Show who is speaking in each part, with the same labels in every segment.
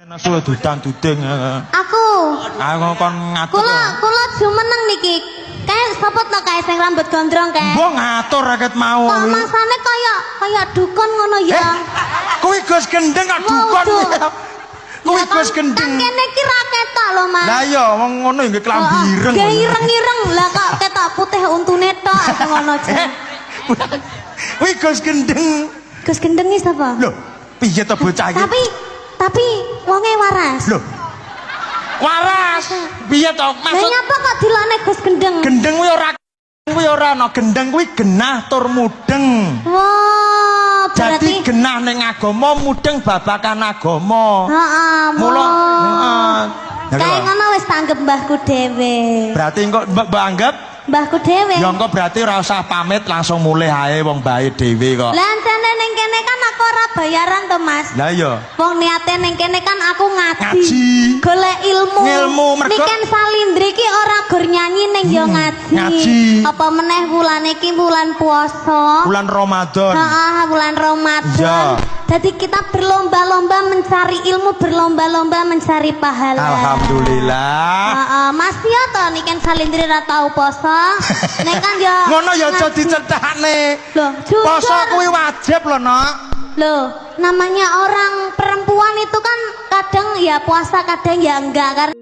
Speaker 1: Nesu dudan-duding.
Speaker 2: Aku.
Speaker 1: Aku kon ngatur.
Speaker 2: Kula kula jumeneng niki. Kae sapa to kae sing rambut gondrong kae?
Speaker 1: Mbok ngatur raket mau.
Speaker 2: Kok masane kaya kaya dukun ngono ya?
Speaker 1: Eh, kuwi Gus Gendeng kok dukun. Kuwi
Speaker 2: Ya kan,
Speaker 1: Gus Gendeng.
Speaker 2: Kan kene iki ra ketok lho, Mas.
Speaker 1: Lah iya wong ngono nggih klambi ireng.
Speaker 2: Nggih ireng-ireng. Lah kok ketok putih untune tok aku ngono jan.
Speaker 1: Kuwi Gus Gendeng.
Speaker 2: Gus Gendeng iki sapa?
Speaker 1: Lho, piye to bocah iki?
Speaker 2: Tapi wonge waras.
Speaker 1: Lho. Waras. Piye to
Speaker 2: Lah
Speaker 1: maksud
Speaker 2: nyapa kok dilone Gus Gendeng?
Speaker 1: gendeng kuwi ora ana gendeng kuwi genah tur mudeng.
Speaker 2: Wah, berarti
Speaker 1: Jadi genah ning agama mudeng babakan agama.
Speaker 2: Heeh,
Speaker 1: Mula heeh. Ya
Speaker 2: Kayak
Speaker 1: lho.
Speaker 2: ngono wis tanggep mbahku dhewe.
Speaker 1: Berarti engko mbok anggap
Speaker 2: Mbahku dhewe.
Speaker 1: ya engko berarti ora usah pamit langsung mulih ae wong bae dhewe kok.
Speaker 2: Lah ancene ning kene kan aku ora bayaran to, Mas.
Speaker 1: Lah iya.
Speaker 2: Wong niate ning kene kan aku ngaji.
Speaker 1: Ngaji.
Speaker 2: Golek ilmu.
Speaker 1: Ngilmu, mergo-
Speaker 2: Niken Salindri ki ora gur nyanyi ning yo ngaji.
Speaker 1: Ngaji.
Speaker 2: Apa meneh wulane iki wulan puasa.
Speaker 1: Bulan Ramadan.
Speaker 2: Heeh, bulan Ramadan.
Speaker 1: Iya.
Speaker 2: Jadi kita berlomba-lomba mencari ilmu, berlomba-lomba mencari pahala.
Speaker 1: Alhamdulillah.
Speaker 2: Heeh, Mas yo to Niken Salindri ora tau poso. Nek kan yo
Speaker 1: Ngono ya aja
Speaker 2: ngaji.
Speaker 1: dicetakne.
Speaker 2: Loh, jujur.
Speaker 1: Poso kuwi wajib lho, Nok.
Speaker 2: Loh, namanya orang perempuan itu kan kadang ya puasa, kadang ya enggak karena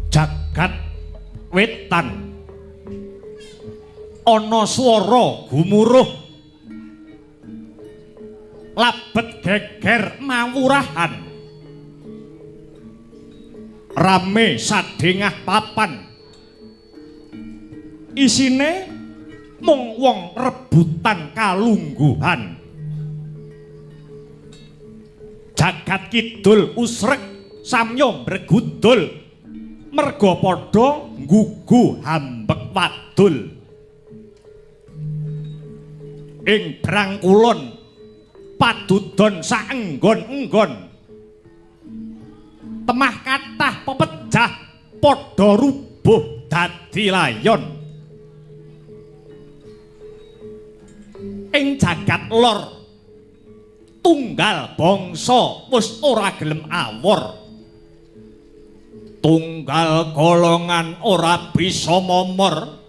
Speaker 3: Jagat wetan ana swara gumuruh labet geger mawurahan rame sadengah papan isine mung wong rebutan kalungguhan. Jagat kidul usrek samya mbregudul merga padha nggugu hambek wadul. Ing Brangkulon padudon saenggon-enggon temah kathah pepejah padha rubuh dadi layon. Ing jagat lor tunggal bangsa wis ora gelem awor, tunggal golongan ora bisa momor.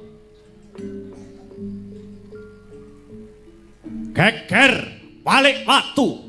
Speaker 3: Geger balik watu.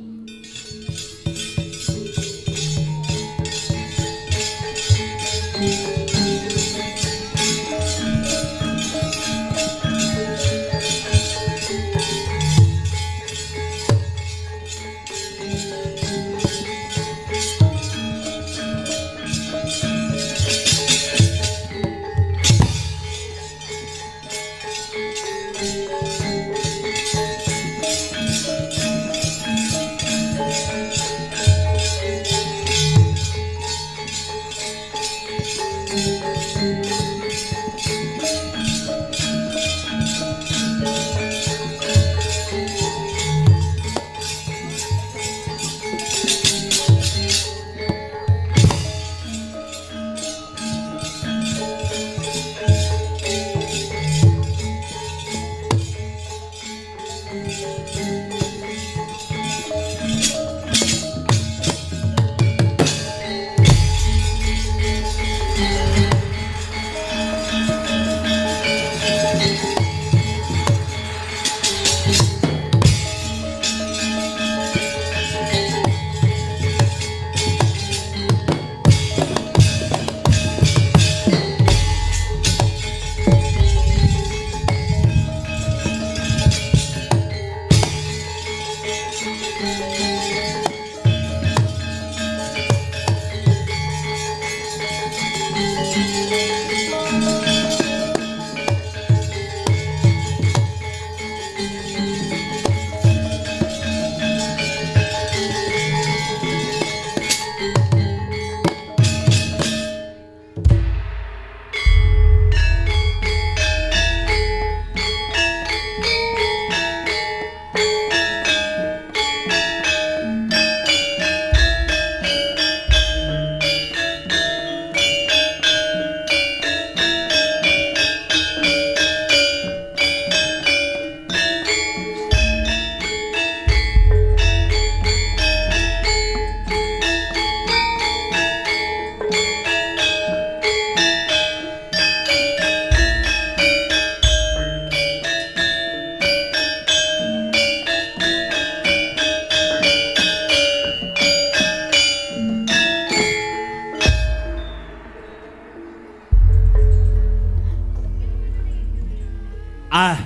Speaker 3: Ah,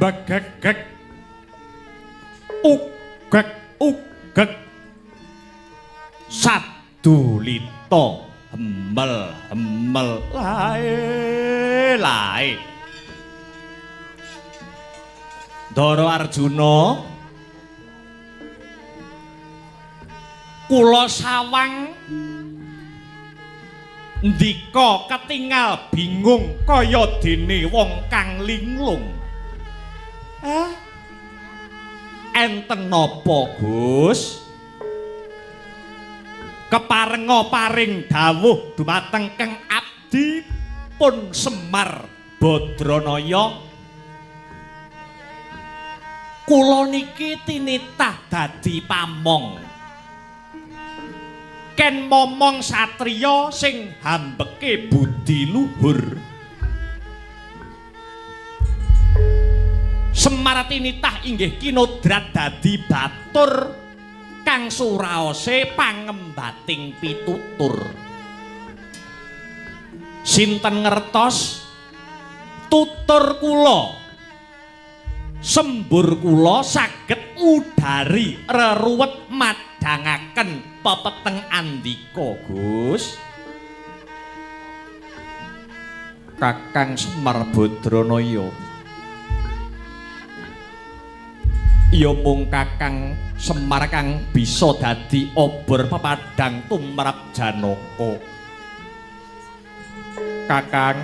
Speaker 3: bagek-gek, ugek-ugek, sadulita hemel-hemel lae-lae. Ndara Arjuna, kula sawang ndika ketingal bingung kaya dene wong kang linglung. Enten napa, Gus? Keparenga paring dawuh dumateng Kang abdi pun Semar Badranaya. Kula niki tinitah dadi pamong. Ken momong satriya sing hambeke budi luhur. Semar tinitah inggih kinodrat dadi batur kang suraose pangembating pitutur. Sinten ngertos tutur kula, sembur kula saged udari reruwet madhangaken pepeteng andika, Gus. Kakang Semar Badranaya, Ya mung Kakang Semar kang bisa dadi obor pepadhang tumrap Janaka. Kakang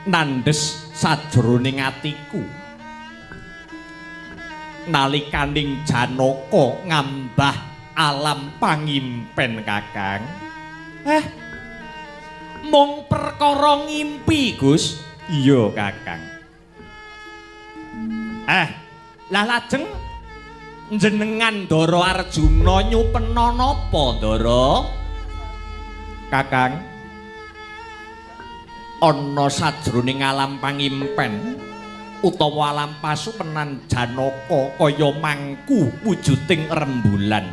Speaker 3: nandhes sajroning atiku nalikaning Janaka ngambah alam pangimpen Kakang. Mung perkara ngimpi, Gus. Iya, Kakang. Lah lajeng njenengan Ndara Arjuna nyupena napa, Ndara? Kakang, ana sajroning alam pangimpen utawa alam pasupenan Janaka kaya mangku wujuding rembulan.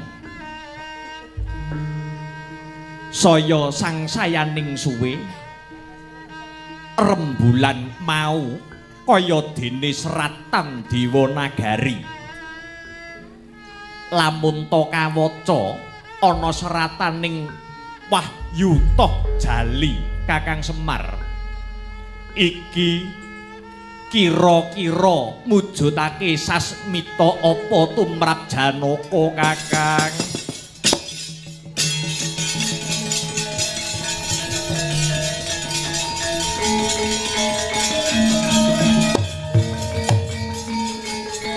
Speaker 3: Saya sangsayaning suwe rembulan mau kaya dene seratan Dewanagari. Lamun ta kawaca ana serataning wahyu toh jali Kakang Semar. Iki kira-kira mujudake sasmita apa tumrap Janaka, Kakang?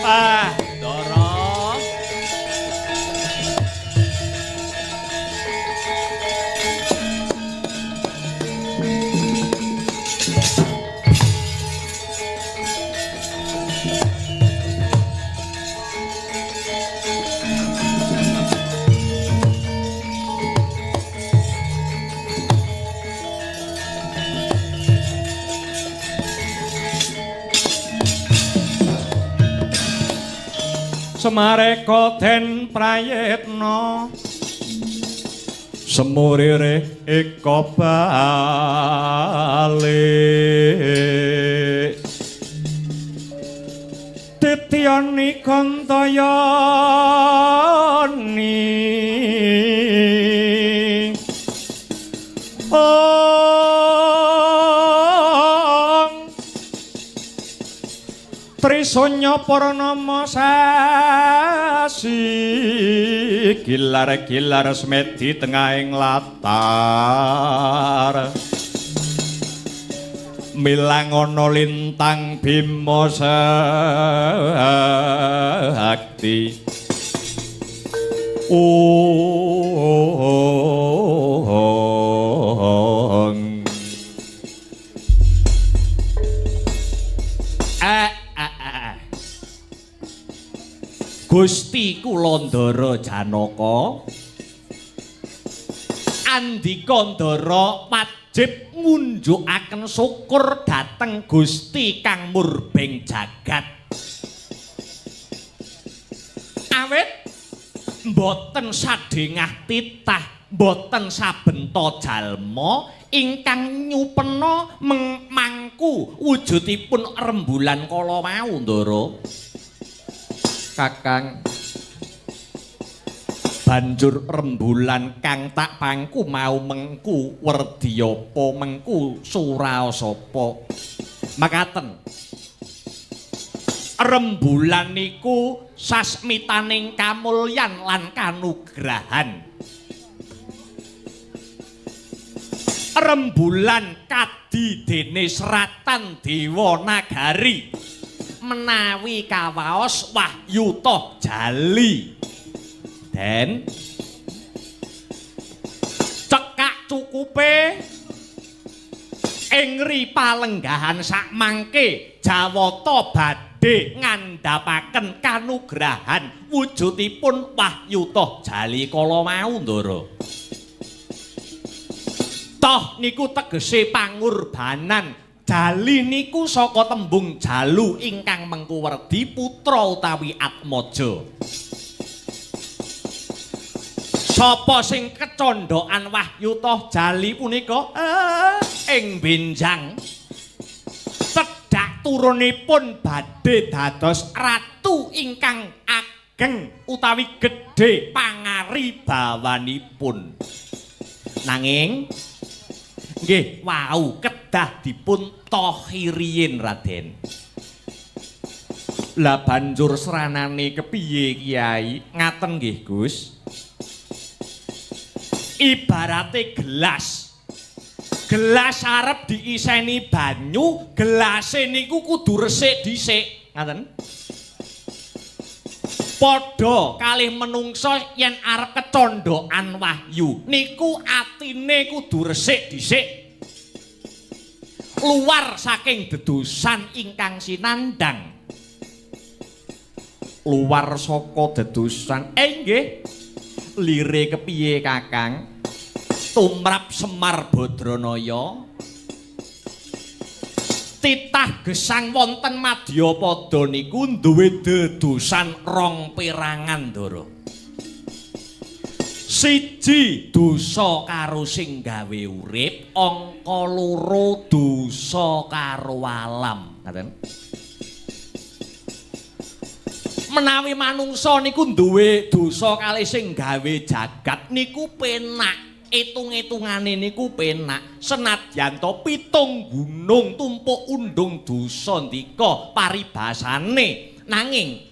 Speaker 3: Ah, Ndara.
Speaker 4: Semareka den prayitna semurire eka balik titiyani kantayani ong Trisanya Purnama sasi gilar-gilar semedi tengahing latar milang ana lintang Bima Sakti. Ong
Speaker 3: Gusti kula Ndara Janaka, andika Ndara wajib ngunjukaken syukur dhateng Gusti kang murbeng jagat. Awit mboten sadhengah titah, mboten sabenta jalma ingkang nyupena mangku wujudipun rembulan kala wau, Ndara. Kakang, banjur rembulan kang tak pangku mau mengku werdyapa mengku surasapa. Makaten rembulan niku sasmitaning kamulyan lan kanugrahan. Rembulan kadi dene seratan dewa nagari menawi kawaos wahyu toh jali. Den cekak cukupe ing ri palenggahan sakmangke Jawata badhe ngandhapaken kanugrahan wujudipun wahyu toh jali kala wau, Ndara. Toh niku tegese pangurbanan. Jali niku saka tembung jalu ingkang mengku werdi putra utawi atmaja. Sapa sing kecondhokan wahyu toh jali punika ing benjang cedhak turunipun badhe dados ratu ingkang ageng utawi gedhe pangaribawanipun. Nanging nggih wau kedah dipun tohi riyin, Raden. Lah banjur sranane kepiye Kiai? Ngaten nggih Gus. Ibarate gelas. Gelas arep diiseni banyu, gelase niku kudu resik dhisik. Ngaten. Padha kalih menungsa yen arep kecondhokan wahyu, niku atine kudu resik dhisik. Luar saking dedosan ingkang sinandang. Luar saka dedosan. Nggih. Lire kepiye Kakang? Tumrap Semar Badranaya. Titah gesang wonten madyapada niku duwe dedosan rong perangan, Ndara. Siji dosa karo sing gawe urip, angka loro dosa karo alam. Ngaten. Menawi manungsa niku duwe dosa kalih sing gawe jagat niku penak. Etung-etungane niku penak. Senadyan to pitung gunung tumpuk undung dosa ndika paribasane, nanging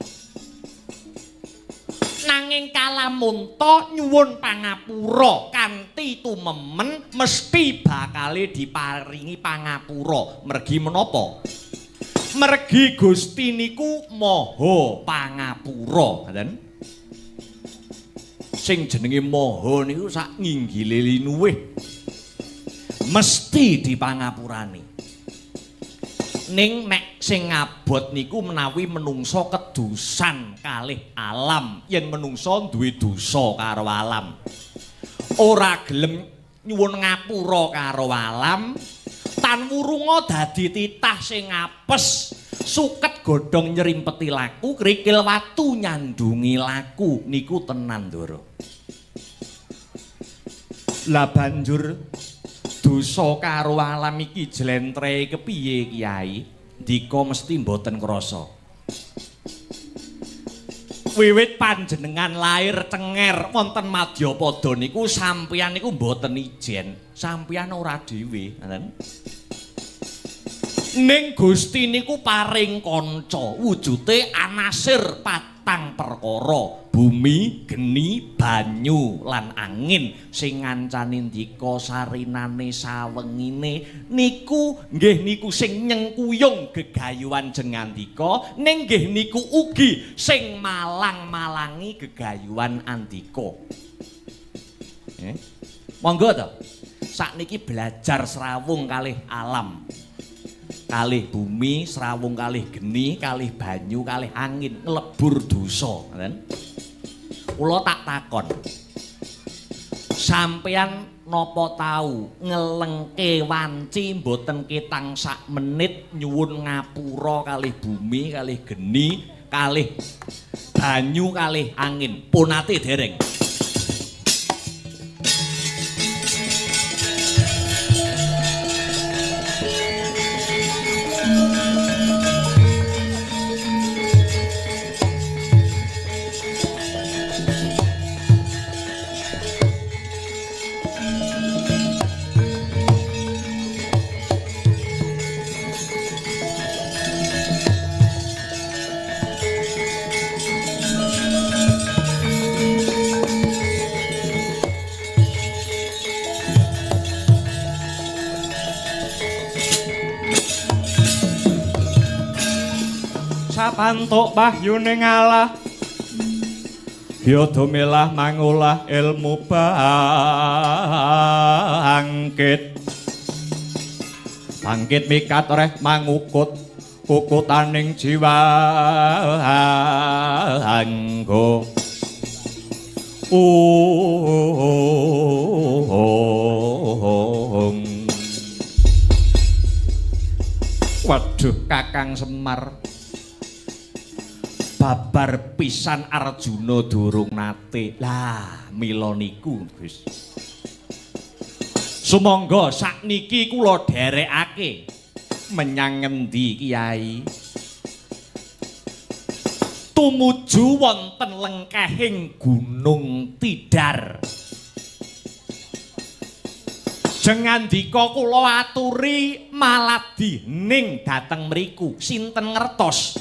Speaker 3: kalamunta nyuwun pangapura kanthi tumemen mesti bakale diparingi pangapura. Mergi menapa? Mergi Gusti niku maha pangapura. Ngaten. Sing jenenge maha niku sak nginggile linuwih mesti dipangapurani. Ning nek sing ngabot niku menawi menungsa kedusan kalih alam. Yen menungsa duwe dosa karo alam, ora gelem nyuwun ngapura karo alam, tan wurunga dadi titah sing apes, suket godhong nyerimpeti laku, krikil watu nyandungi laku niku tenan, Ndara. Lah banjur dosa karo alam iki jlentrehe kepiye Kiai? Ndika mesti mboten krasa. Wiwit panjenengan lair cenger wonten madyapada niku sampeyan niku mboten ijen, sampeyan ora dhewe, ngoten. Ning Gusti niku paring kanca, wujute anasir patang perkara, bumi, geni, banyu lan angin sing ngancani ndika sarinane sawengine niku nggih niku sing nyengkuyung gegayuhan jengandika, ning nggih niku ugi sing malang-malangi gegayuhan andika. Monggo to. Sakniki belajar srawung kalih alam. Kalih bumi, srawung kalih geni, kalih banyu, kalih angin, nglebur dosa, ngoten. Kula tak takon. Sampeyan napa tau ngelengke wanci mboten ketang sak menit nyuwun ngapura kalih bumi, kalih geni, kalih banyu, kalih angin? Punate dereng.
Speaker 4: Sapantuk wahyune ngalah Hyada melah mangolah ilmu bangkit. Bangkit mikat reh mangukut kukutaning jiwa anggo.
Speaker 3: Waduh Kakang Semar, babar pisan Arjuna durung nate. Lah mila niku Gus. Sumangga sakniki kula dherekake menyang ngendi Kiai? Tumuju wonten lengkehing Gunung Tidar. Jengandika kula aturi maladi ning dhateng mriku. Sinten ngertos?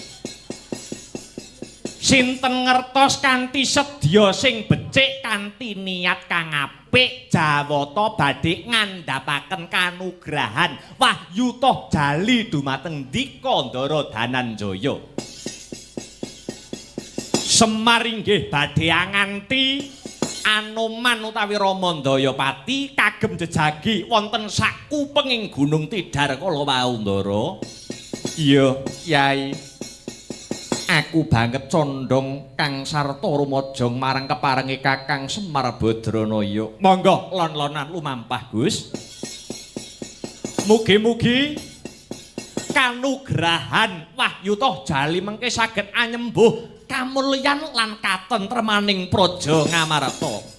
Speaker 3: Sinten ngertos kanthi sedya sing becik kanthi niat kang apik jawata badhe ngandhapaken kanugrahan wahyu toh jali dumateng Ndika Ndara Dananjaya. Semar inggih badhe anganti Anoman utawi Rama Ndayapati kagem jejagi wonten sakupenging Gunung Tidar kala wau Ndara. Iya, Yai. Aku banget condong kang sarta rumajang marang keparenge Kakang Semar Badranaya. Monggo lon-lonan lumampah, Gus. Mugi-mugi kanugrahan wahyu toh jali mengke saged anyembuh kamulyan lan katentremaning praja Ngamarta.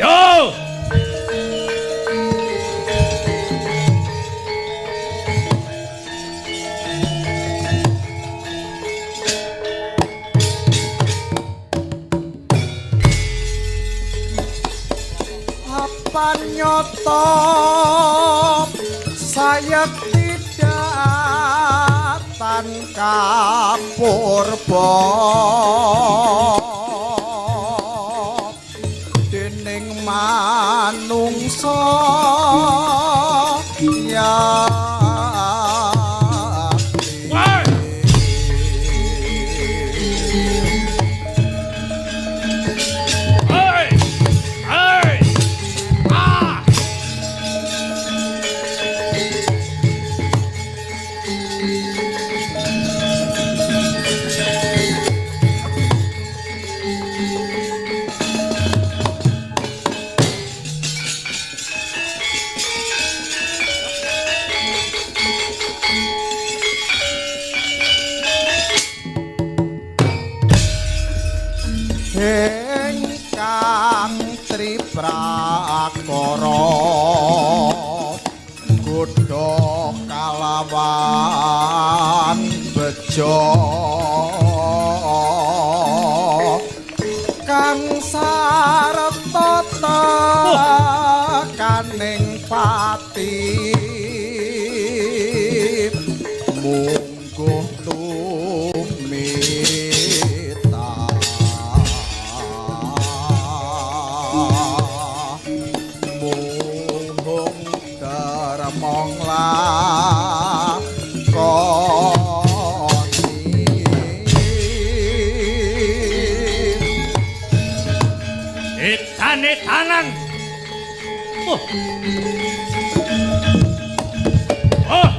Speaker 3: Yo!
Speaker 1: Apa nyoto saya tidak tan kapurba dening manungsa ya. Ingkang triprakara godha kalawan bejo kang sarta tekaning pati mungguh tumita mung dermong lakoni.
Speaker 3: Edan-edanan. Oh. Oh.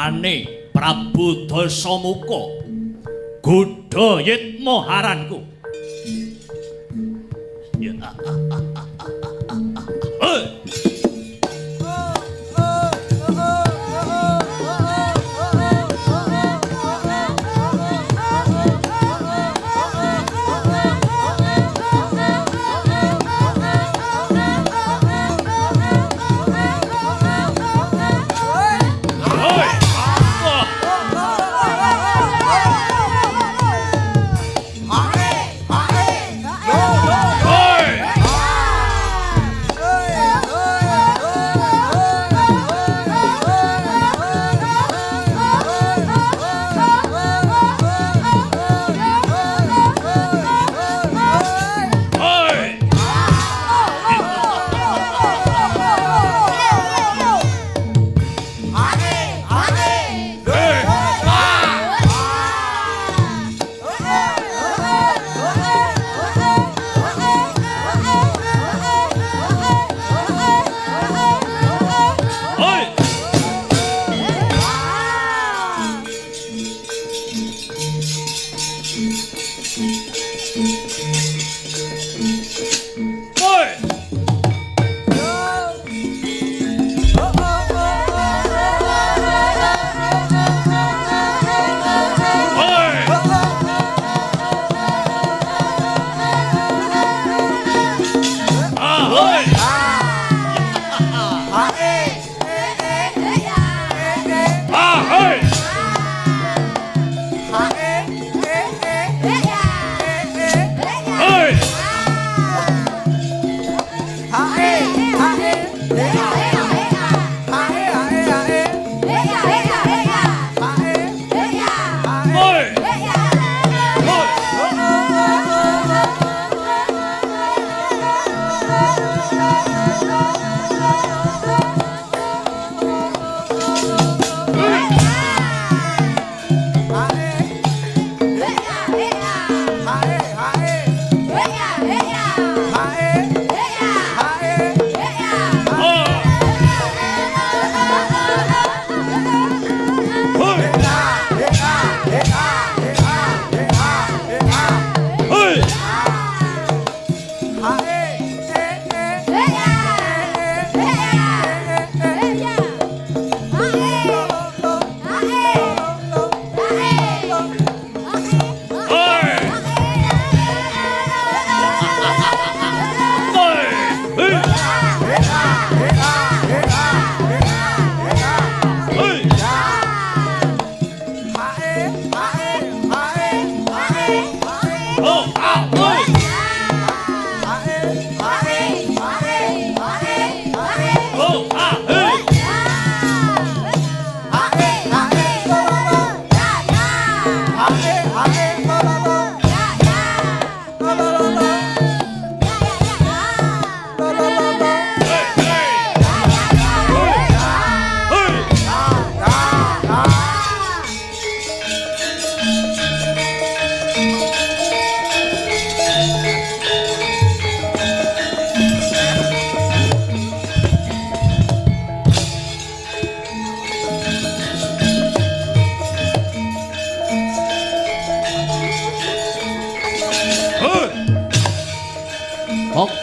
Speaker 3: Atmane Prabu Dasamuka. Godha Yitma haranku. Ya. Hei.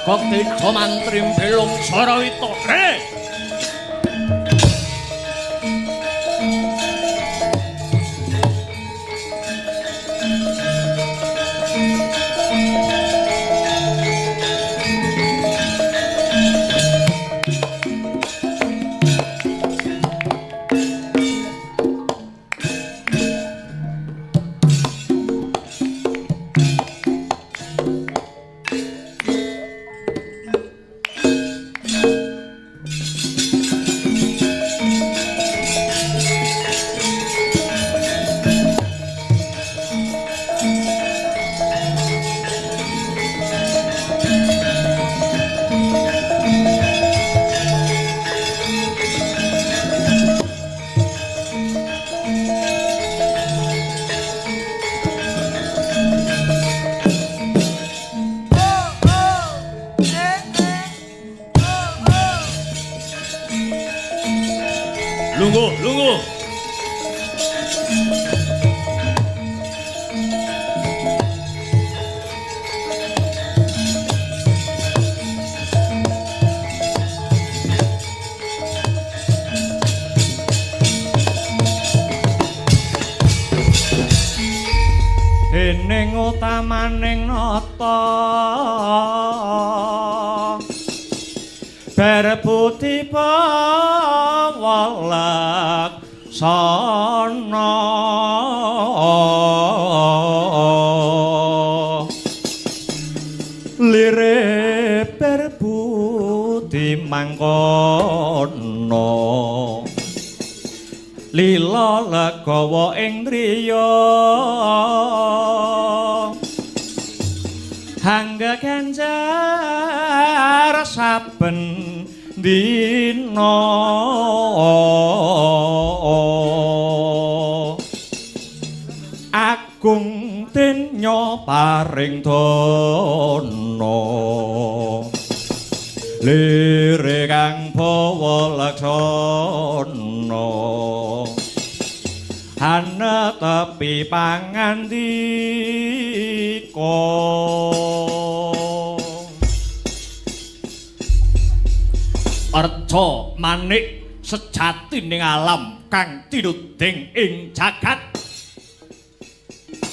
Speaker 3: Gogok Teja Mantri Belung Sarawita.
Speaker 4: Dening utamaning nata berbudi bawa laksana lire berbudi mangkono lila legawa ing driya hangga ganjar saben dina agung denya paring dana lire kang bawa laksana hanetepi pangandika.
Speaker 3: Arca manik sejatining alam kang tinuding ing jagat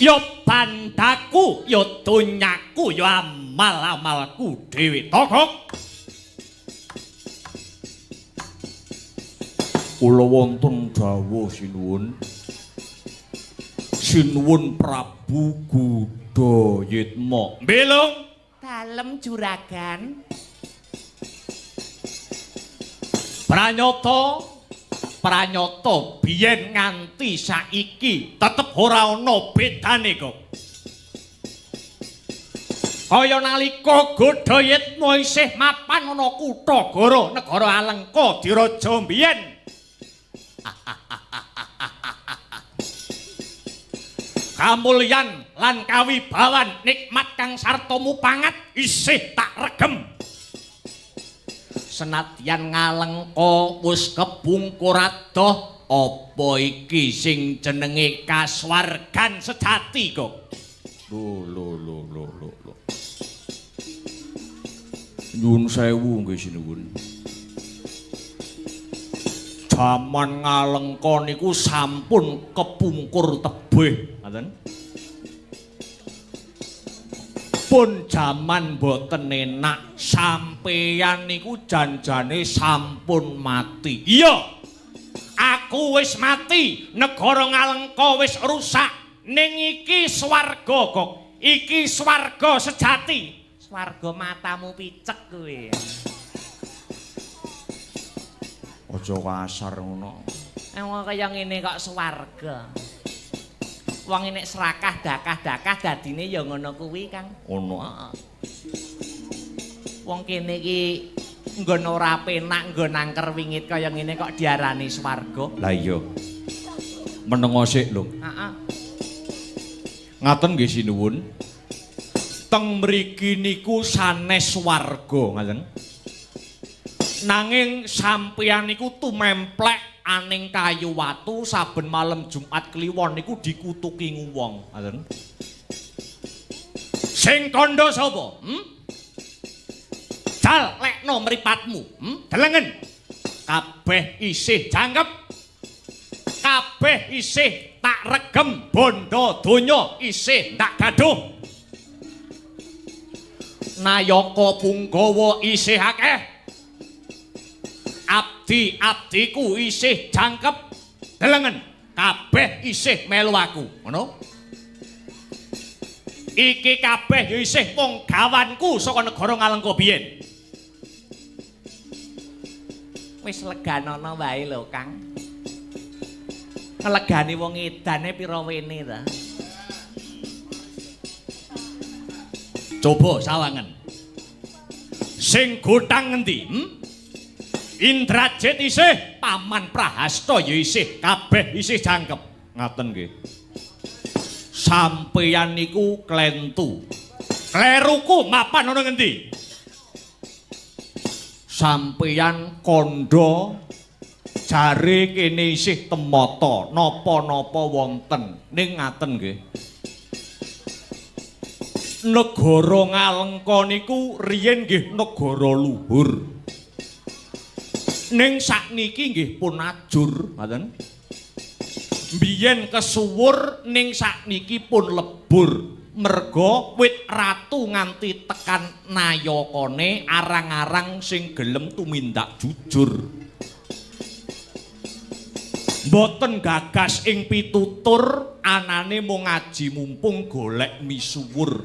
Speaker 3: ya bandaku ya donyaku ya amal-amalku dhewe togok. Kula wonten dawuh sinuwun. Sinuwun Prabu Gudayitma. Mbelung
Speaker 5: dalem juragan.
Speaker 3: Pranyata, pranyata biyen nganti saiki tetep ora ana bedane kok. Kaya nalika Gudayitma isih mapan ana kutha Goro negara Alengka diraja biyen. Kamulyan lan kawibawan nikmat kang sarta mupangat isih tak regem. Senadyan Ngalengka wis kebungkur adoh, apa iki sing jenenge kasuwargan sejati kok? Lho lho lho lho lho. Nyuwun sewu nggih sinuwun. Jaman Ngalengka niku sampun kepungkur tebih, ngoten. Pun jaman boten enak, sampeyan niku janjane sampun mati. Iya. Aku wis mati, negara Ngalengka wis rusak. Ning iki swarga kok. Iki swarga sejati.
Speaker 5: Swarga matamu picek kowe.
Speaker 3: Aja kasar ngono.
Speaker 5: Wong kaya ngene kok swarga. Wong nek serakah dakah-dakah dadine ya ngono kuwi, Kang.
Speaker 3: Ngono.
Speaker 5: Heeh. Wong kene iki nggon ora penak, nggon angker wingit kaya ngene kok diarani swarga.
Speaker 4: Lah iya. Menengo sik lho.
Speaker 5: Heeh.
Speaker 4: Ngaten nggih sinuwun. Teng mriki niku sanes swarga, ngaten.
Speaker 3: Nanging sampeyan niku tumemplek aning kayu watu saben malam Jumat Kliwon niku dikutuki wong, ngoten. Sing kandha sapa? Jal lekno mripatmu, Delengen. Kabeh isih jangkep. Kabeh isih tak regem bondo donya isih ndak gaduh. Nayaka punggawa isih akeh. Abdi-abdiku isih jangkep. Delengen, kabeh isih melu aku, ngono. Iki kabeh ya isih wong gawanku saka negara Ngalengka biyen.
Speaker 5: Wis leganono wae lho, Kang. Ngelegani wong edane pira wene ta?
Speaker 3: Coba sawangen. Sing gotang ngendi? Indrajit isih, Paman Prahasta ya isih, kabeh isih jangkep.
Speaker 4: Ngaten nggih.
Speaker 3: Sampeyan niku klentu. Kleruku mapan ana ngendi? Sampeyan kandha jare kene isih temata, napa-napa wonten. Ning ngaten nggih. Negara Ngalengka niku riyen nggih negara luhur. Ning sakniki nggih pun ajur, ngoten. Biyen kesuwur ning sakniki pun lebet. subur. Merga wit ratu nganti tekan nayakane arang-arang sing gelem tumindak jujur. Mboten gagas ing pitutur, anane mung ngaji mumpung golek misuwur.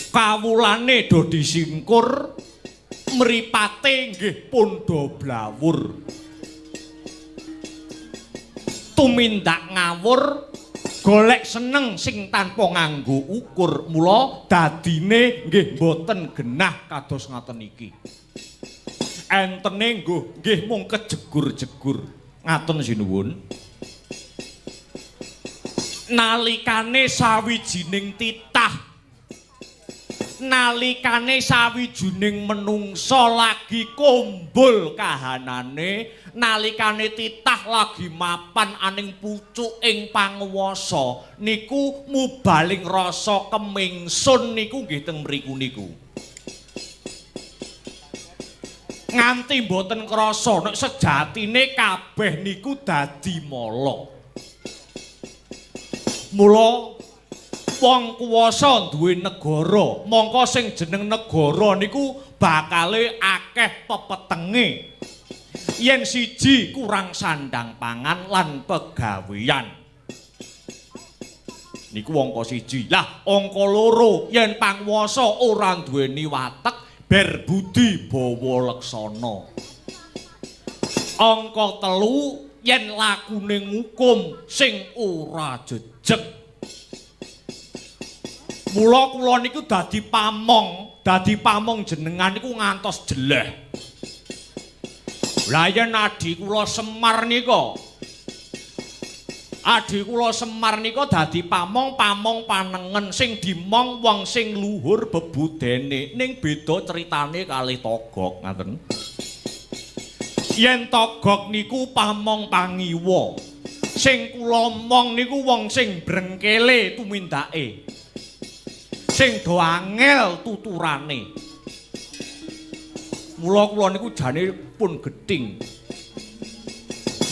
Speaker 3: Kawulane do disingkur, mripate nggih pun do blawur. Tumindak ngawur, golek seneng sing tanpa nganggo ukur, mula dadine nggih mboten genah kados ngaten iki. Entene nggih mung kejegur-jegur. Ngaten sinuwun. Nalikane sawijining titah, nalikane sawijining menungsa lagi kumbul kahanane, nalikane titah lagi mapan aning pucuk ing panguwasa niku mubaling rasa kemingsun niku nggih teng mriku niku. Nganti mboten krasa nek sejatine kabeh niku dadi mala. Mula wong kuwasa duwe negara, mongko sing jeneng negara niku bakale akeh pepetenge. Yen siji kurang sandang pangan lan pegawean. Niku angka siji. Lah angka loro, yen panguwasa ora duweni watek berbudi bawa leksana. Angka telu, yen lakune ngukum sing ora jejeg. Mula kula niku dadi pamong jenengan niku ngantos jeleh. Lah yen adhi kula Semar nika, adhi kula Semar nika dadi pamong, pamong panengen sing dimong wong sing luhur bebudene, ning beda critane kalih Togok ngaten. Yen Togok niku pamong pangiwa, sing kula mong niku wong sing brengkele tumindake, sing do angel tuturane. Mula kula niku jane pun gething.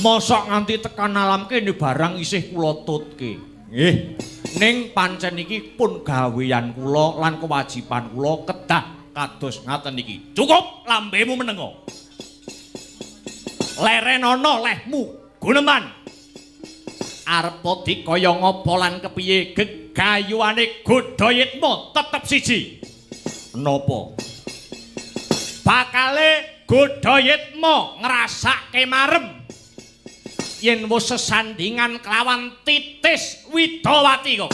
Speaker 3: Mosok nganti tekan alam kene barang isih kula tutke. Nggih. Ning pancen iki pun gawean kula lan kewajiban kula kedah kados ngaten iki. Cukup lambemu menengo. Lerenono lehmu guneman. Arepa dikaya ngapa lan kepiye gegayuhane Godhayitma tetep siji. Napa? Bakale Godhayitma ngrasake marem yen wis sesandingan kelawan Titis Widawati kok.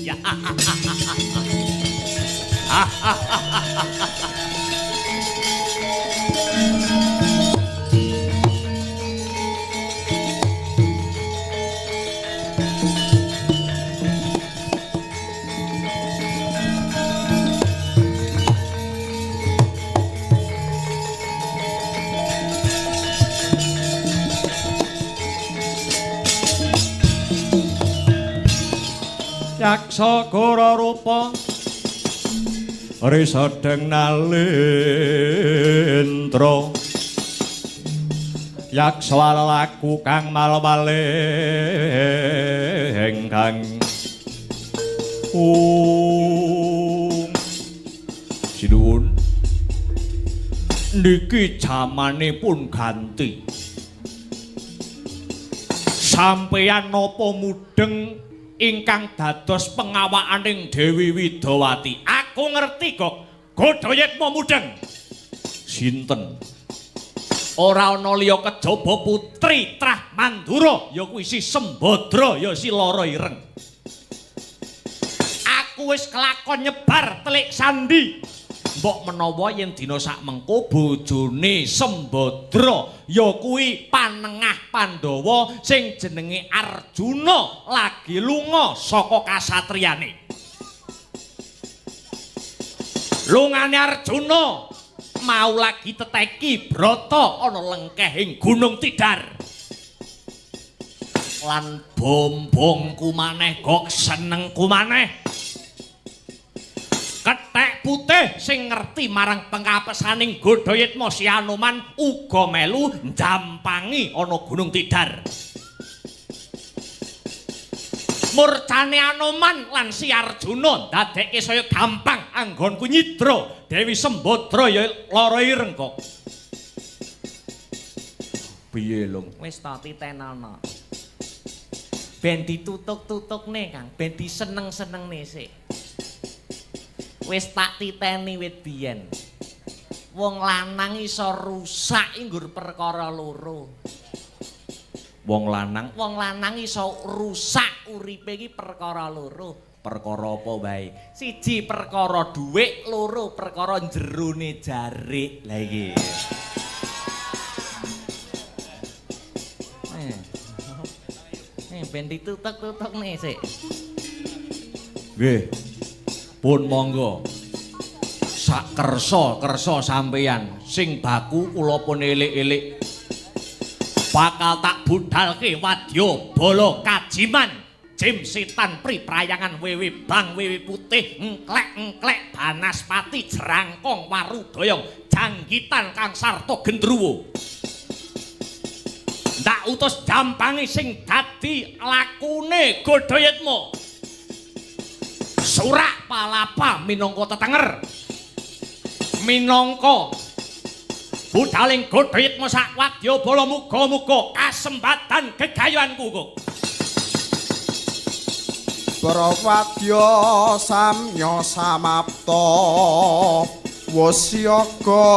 Speaker 3: Ya.
Speaker 4: Yaksa gora rupa risedeng nalindra, yaksa lelaku kang malwaling kang
Speaker 3: Sinuwun, niki jamane pun ganti. Sampeyan napa mudheng ingkang dados pengawakaning Dewi Widawati? Aku ngerti kok, Godhayitma mudheng. Sinten? Ora ana liya kejaba putri Trah Mandura, ya kuwi si Sembadra, ya si Lara Ireng. Aku wis kelakon nyebar telik sandi. Mbok menawa yen dina sak mengko bojone Sembadra ya kuwi panengah Pandhawa sing jenenge Arjuna lagi lunga saka kasatriyane. Lungane Arjuna mau lagi teteki brata ana lengkehing Gunung Tidar. Lan bombongku maneh gok senengku maneh. Kethek putih sing ngerti marang pengkapesaning Godhayitma si Anoman uga melu njampangi ana Gunung Tidar. Murcane Anoman lan si Arjuna ndadekke saya gampang anggonku nyidra Dewi Sembadra ya lara ireng kok. Piye, Lung?
Speaker 5: Wis ta titenono. Ben ditutuk-tutukne, Kang, ben diseneng-senengne sik. Wis tak titeni wit biyen. Wong lanang iso rusak nggur perkara loro.
Speaker 3: Wong lanang,
Speaker 5: wong lanang iso rusak uripe iki perkara loro.
Speaker 3: Perkara apa wae?
Speaker 5: Siji perkara dhuwit, loro perkara jerone jarik.
Speaker 3: Lah iki.
Speaker 5: Ben ditutuk-tutukne sik.
Speaker 3: Nggih. Pun monggo. Sak kersa-kersa sampeyan sing baku kula pun elik-elik. Bakal tak budalke wadya bala kajiman jim setan pri prayangan wewe bang wewe putih engklek-engklek banaspati jerangkong warudoyong janggitan kang sarta gendruwo. Ndak utus jampange sing dadi lakune Godhoyitma. Surak palapa minangka tetenger. Minangka budaling Godhoyitma sak wadya bala muga-muga kasembatan gegayuhanku kok.
Speaker 6: Para wadya samya samapta wis siaga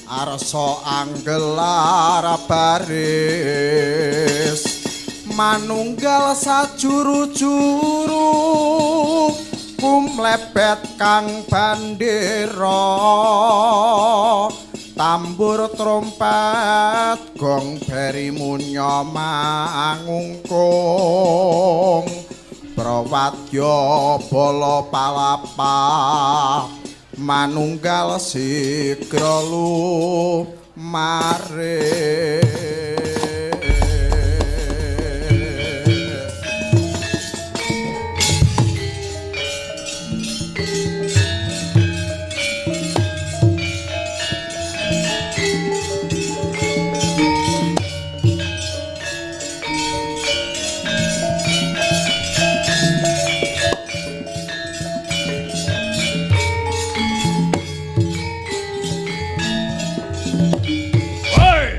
Speaker 6: arsa anggelar baris manunggal sajuru-juru kumlebet kang bandera tambur trompet gong beri munya mangungkung prawadya bala palapa manunggal sigra lumare.
Speaker 3: Hei!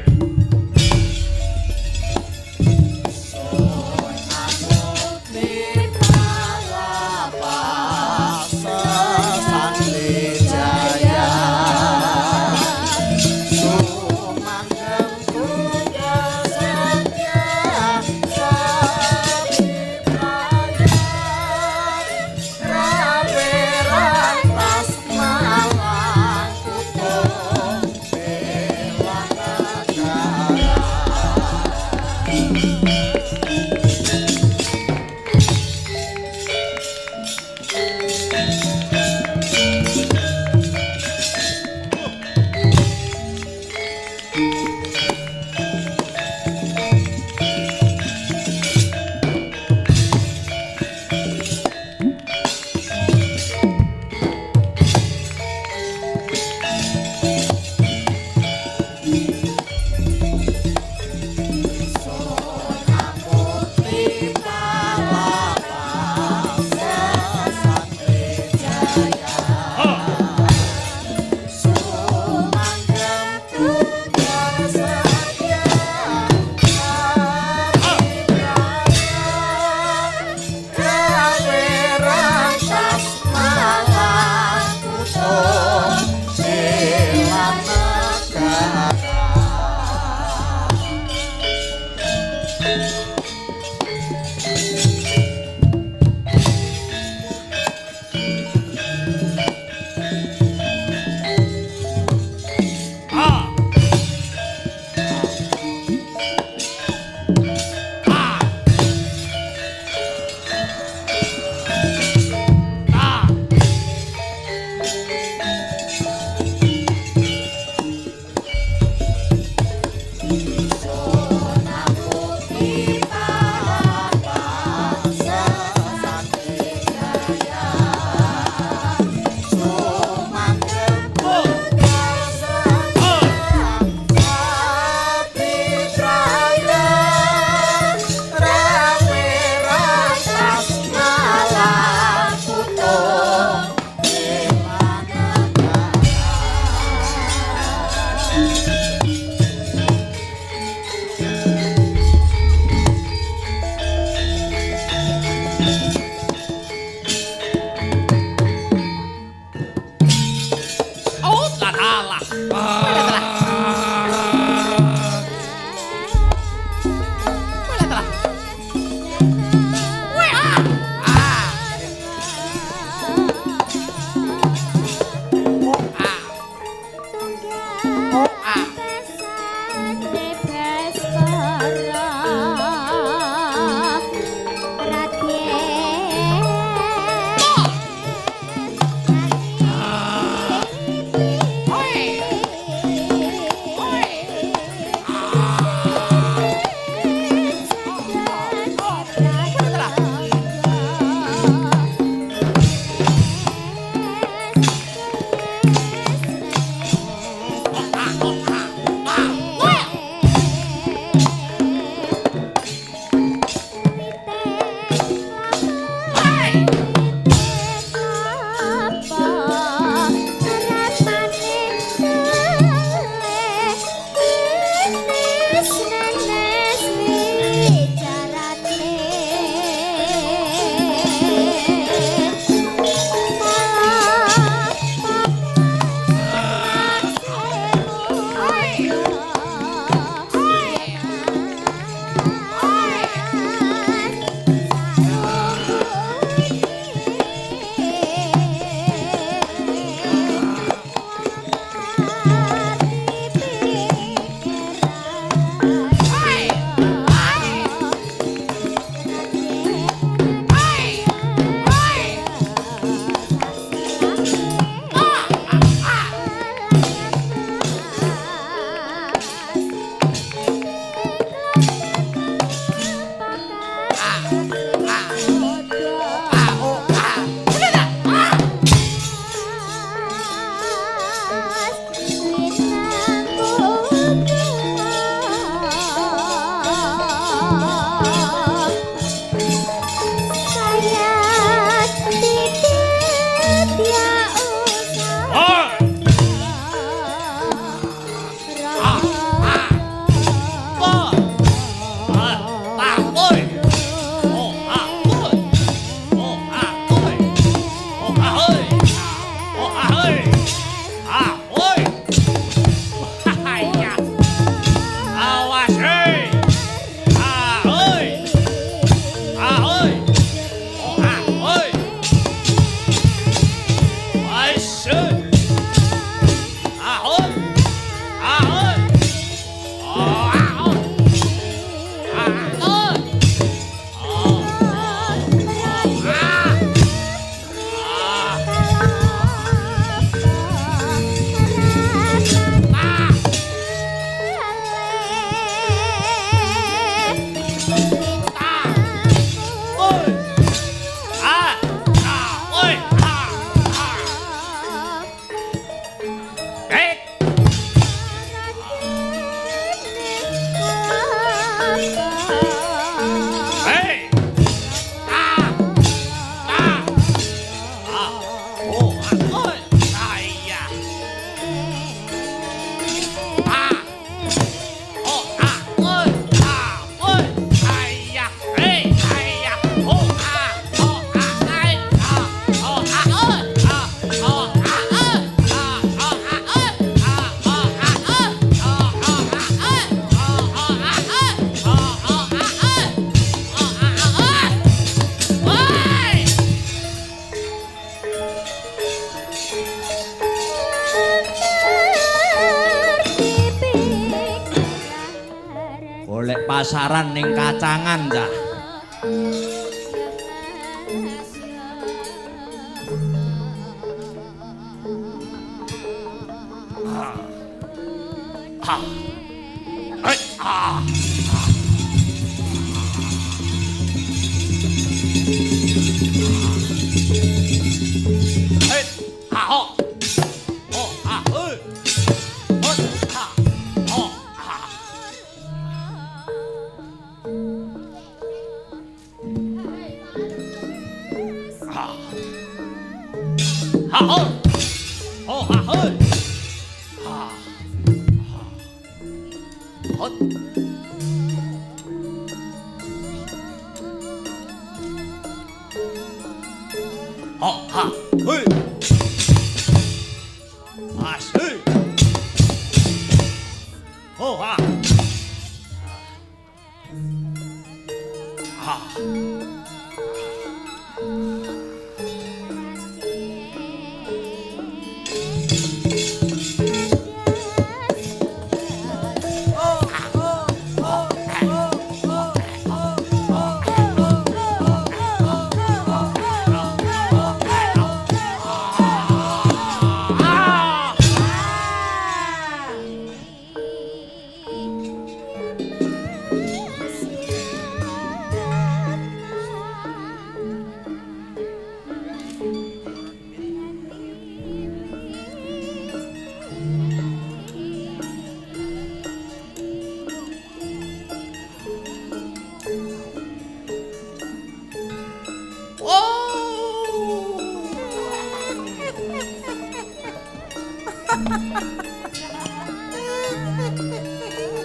Speaker 3: pasaran ning kacangan cah.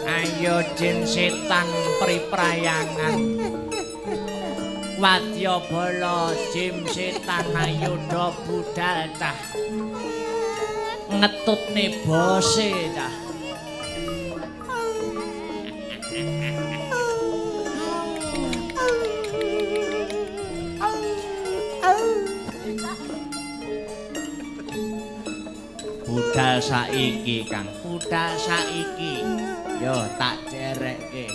Speaker 5: Ayo jin setan priprayangan. Wadya bala jin setan ayo do budal cah. Ngetutne bose cah. Budal saiki Kang, budal saiki. Yo tak cerekke.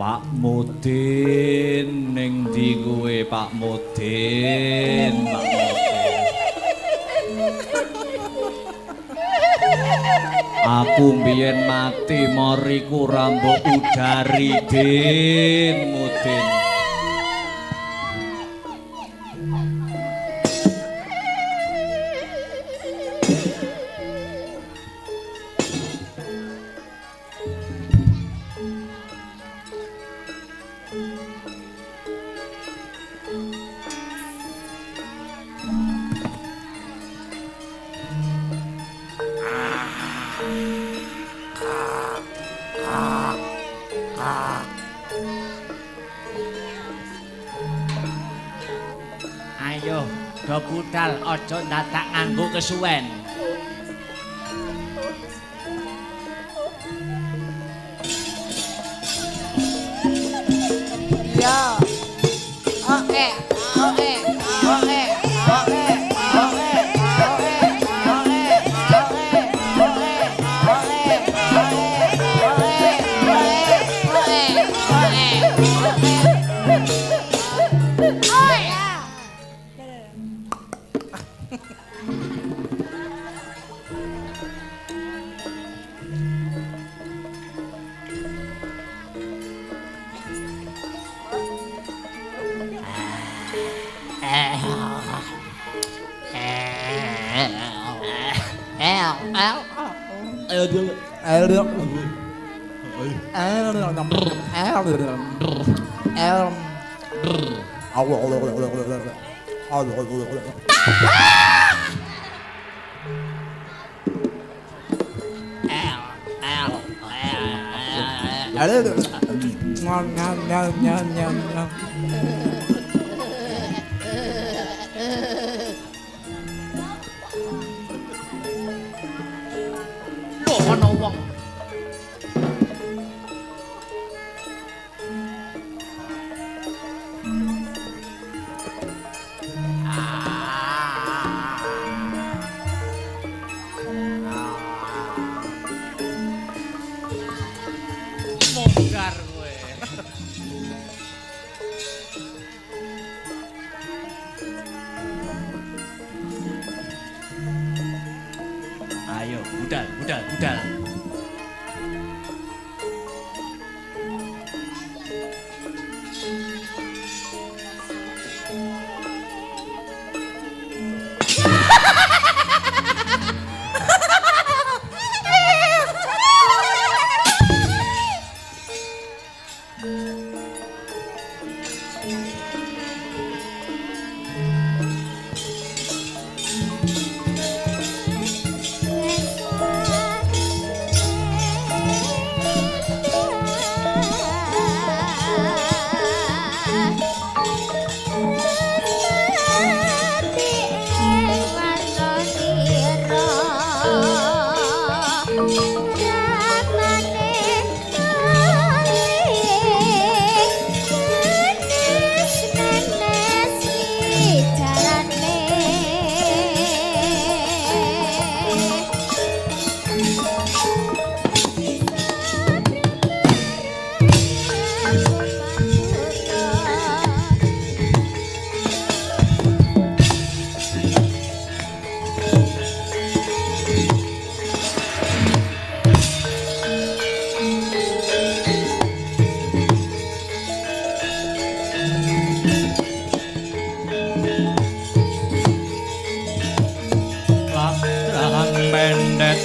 Speaker 3: Pak Mudin ning ndi kowe Pak Mudin, Pak Mudin. Aku mbiyen mati moriku ra mbok udari Din Mudin.
Speaker 5: Ayo do budal aja dadak nganggo kesuwen.
Speaker 7: Iya. Oke, oke, oke, oke, oke, oke, oke, oke, oke, oke, oke, oke, oke, oke.
Speaker 4: Nyam nyam nyam nyam nyam nyam.
Speaker 5: Kok ana wong. Monggar kowe. Ayo, budal, budal, budal.
Speaker 4: Ladrang pendhet.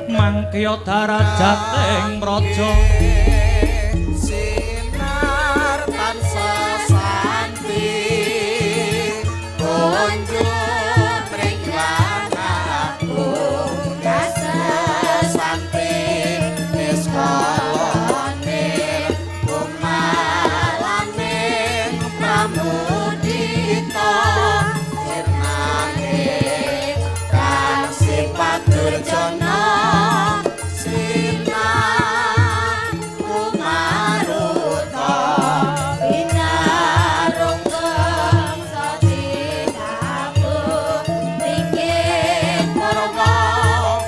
Speaker 4: Mangkya darajating praja.
Speaker 6: Sinar tansah santi kunjung ring agung santi niskala kumalaning pramudita sirnane kang sifat durjana sinar kumaruta
Speaker 7: Binarung bangsa tinabu ringin purwa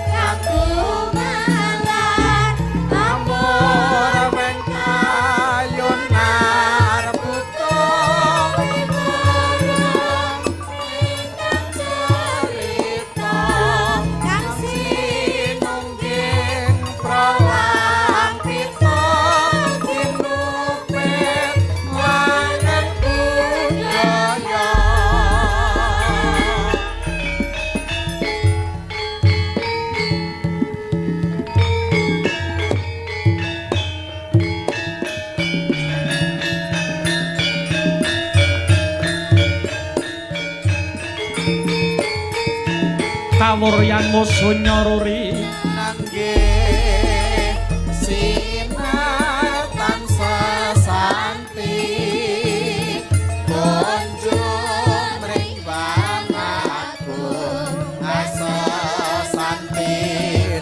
Speaker 7: kang gumalar amur
Speaker 6: wengkayunar buta
Speaker 7: wibarang ingkang cerita kang
Speaker 6: sinungging pralampita tinupit langen budaya.
Speaker 4: Kawuryan musuh nyoruri
Speaker 6: Nangge sinar tansah santi kunjung ring agung asa santi.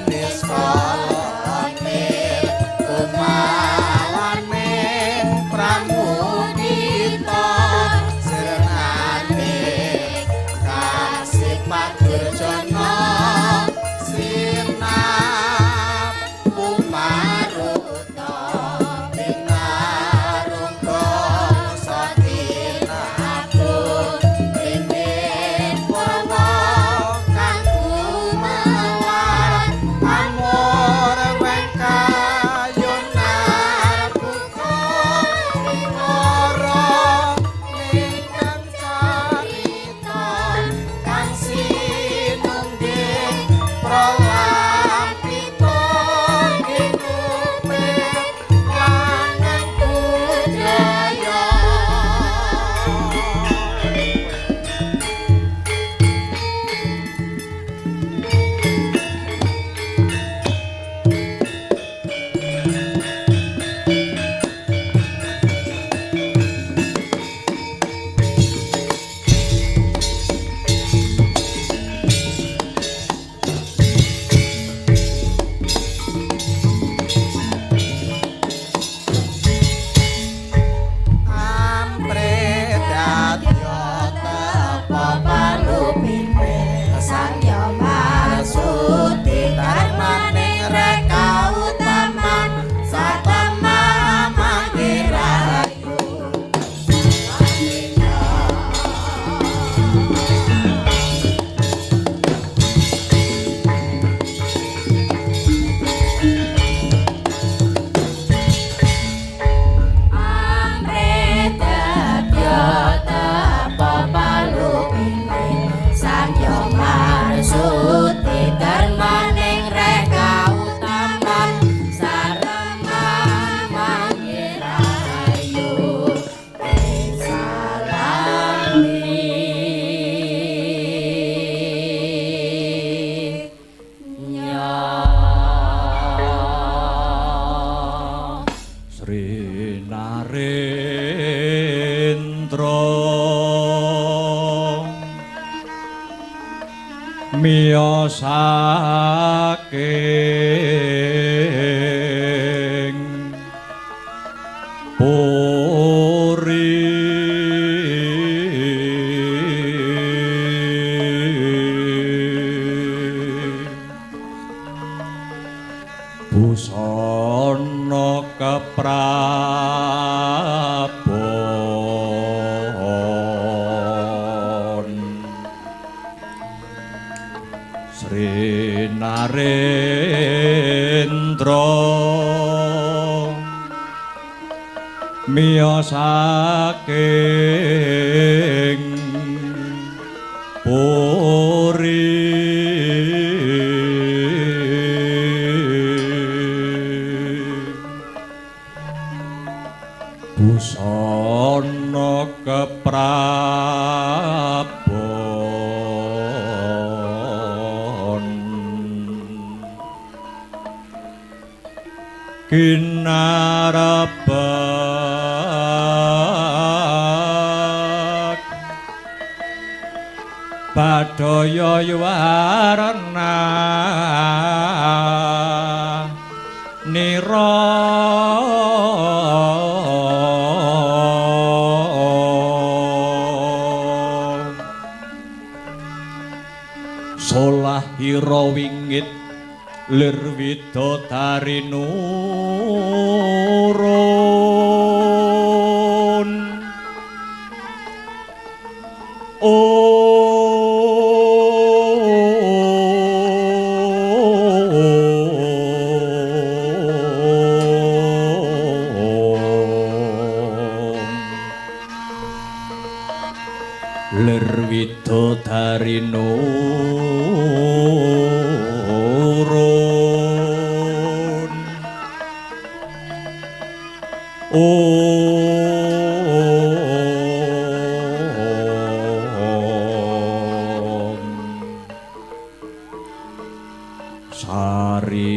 Speaker 6: Pak Durjana sinapu maruta pinarungga satinapun ringgit purwa kang gumelar amur wengkayunar buka para ingkang carita kang sinungging pralampita ginupit lanang budaya. Ampre dadya tepa palupine sangya marsudi darmaning reka utaman satama mangirayu.
Speaker 7: Amre dadya tapa palupine sangya marsudi darmaning reka utaman sarema mangirayu ing salami.
Speaker 4: Sri Narendra miyosake puri busana keprabon Sri Narendra miyosake puri busana keprabon kinarabak badaya yuwarna nira solah ira wingit lir widodari nurun Om lir widodari nurun Om Sari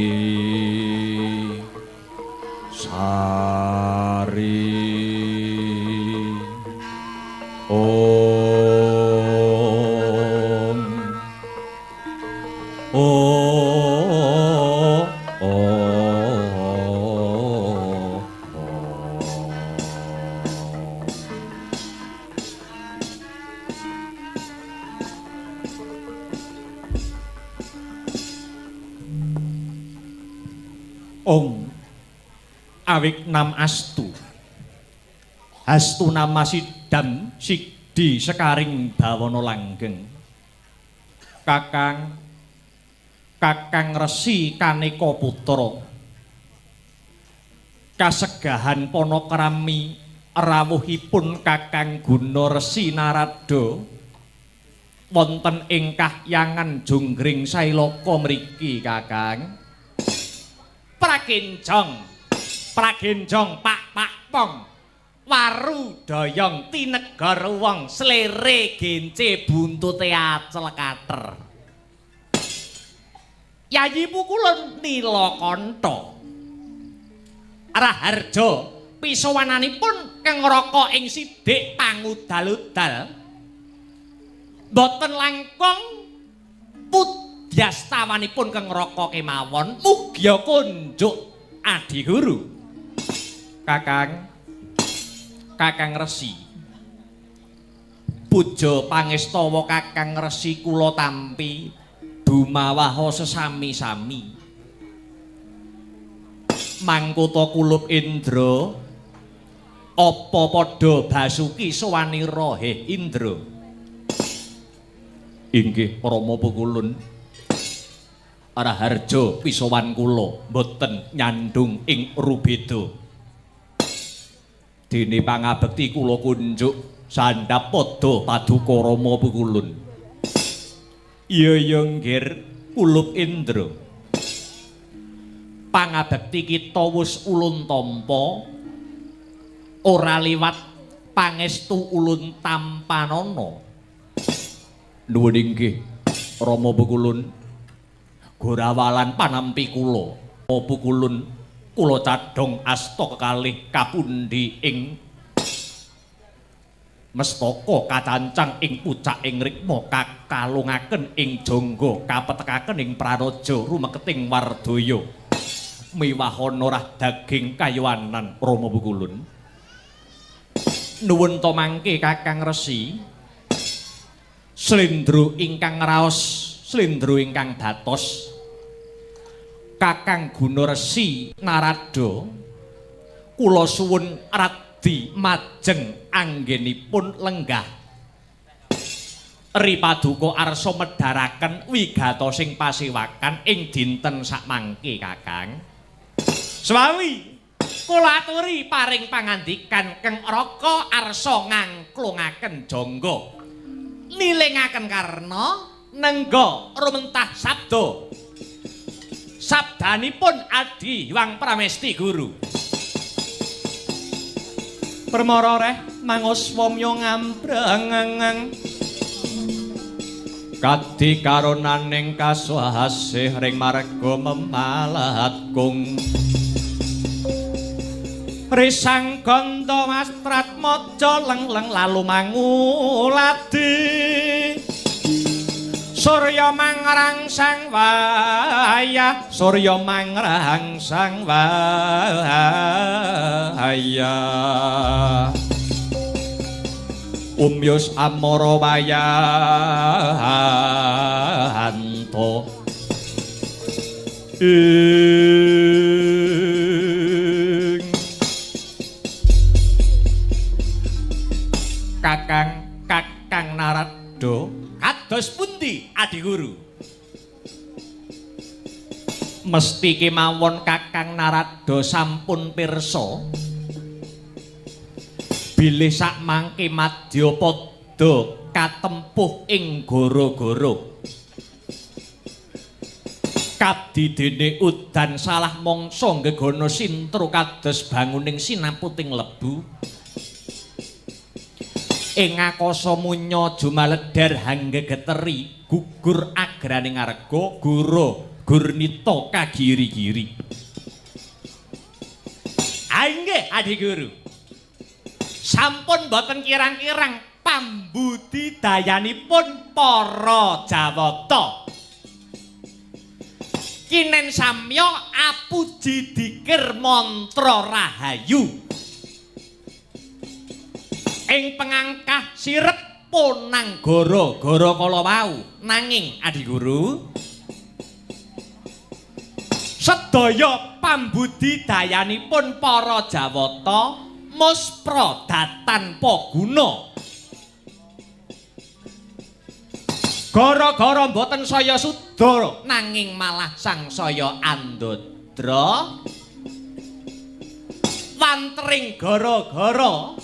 Speaker 4: Sari Om Om Om
Speaker 3: Ong awik nam astu. Astu nama sidam sigdi sekaring bawana langgeng. Kakang Kakang Resi Kaneka Putra. Kasegahan panakrami rawuhipun Kakang Guna Resi Narada wonten ing kahyangan Jonggring Sailaka mriki Kakang. Pragenjong, pragenjong pak pak pong waru doyong tinegor wong slere gence buntute acel kater. Yayi Pukulun Nilakanta Raharja pisowananipun kengraka ing sidik pangudal-udal boten langkung pudyastawanipun kengraka kemawon mugya kunjuk adiguru. Kakang Kakang Resi puja pangestawa Kakang Resi kula tampi dumawaha sesami-sami. Mangkota kulup Indra apa padha basuki sowanira he Indra? Inggih Rama Pukulun. Raharja pisowan kula mboten nyandung ing rubeda. Dene pangabekti kula kunjuk sandhap padha paduka Rama Pukulun. Iya ya nggir kulup Indra. Pangabekti kita wis ulun tampa ora liwat pangestu ulun tampanana. Nuwun inggih Rama Pukulun. Gorawalan panampi kula. Pukulun kula cadhong asta kekalih kapundi ing mestaka kacancang ing pucaking rikma kakalungaken ing jangga kapetekaken ing praraja rumeketing wardaya miwahana rah daging kayuwanan Rama Pukulun. Nuwun to mangke Kakang Resi. Slendro ingkang raos, slendro ingkang datos Kakang Guna Resi Narada kula suwun radi majeng anggenipun lenggah Ri paduka arsa medharaken wigatosing pasewakan ing dinten sakmangke Kakang. Swawi kula aturi paring pangandikan Keng Raka arsa ngangklungaken jangga nilingaken karna nengga rumentah sabda sabdanipun Adi Hyang Pramesti Guru.
Speaker 4: Permara reh manguswamya ngambrang kadi karonaning kasuhasih ring marga memalat kung risang ganda mastrat maja leng-leng lalu manguladi surya mangrangsang wayah surya mangrangsang wayah umyus amara wayahanto ing
Speaker 3: Kakang Kakang Narada kados pundi Adiguru? Mesti kemawon Kakang Narada sampun pirsa bilih sakmangke madya padha katempuh ing goro-goro. Kadidene udan salah mangsa nggegana sintru kados banguning sinaputing lebu. Ing akasa munya jumaleder hanggegeteri gugur agraning arga goro gurnita kagiri-giri. Inggih Adiguru. Sampun boten kirang-kirang pambudidayanipun para Jawata. Kinen samya apuji dikir mantra rahayu. Ing pengangkah sirep ponang goro-goro kala wau. Nanging Adiguru, Sedaya pambudidayanipun para Jawata muspra tanpa guna. Gara-gara mboten saya suda nanging malah sangsaya andadra. Wantering gara-gara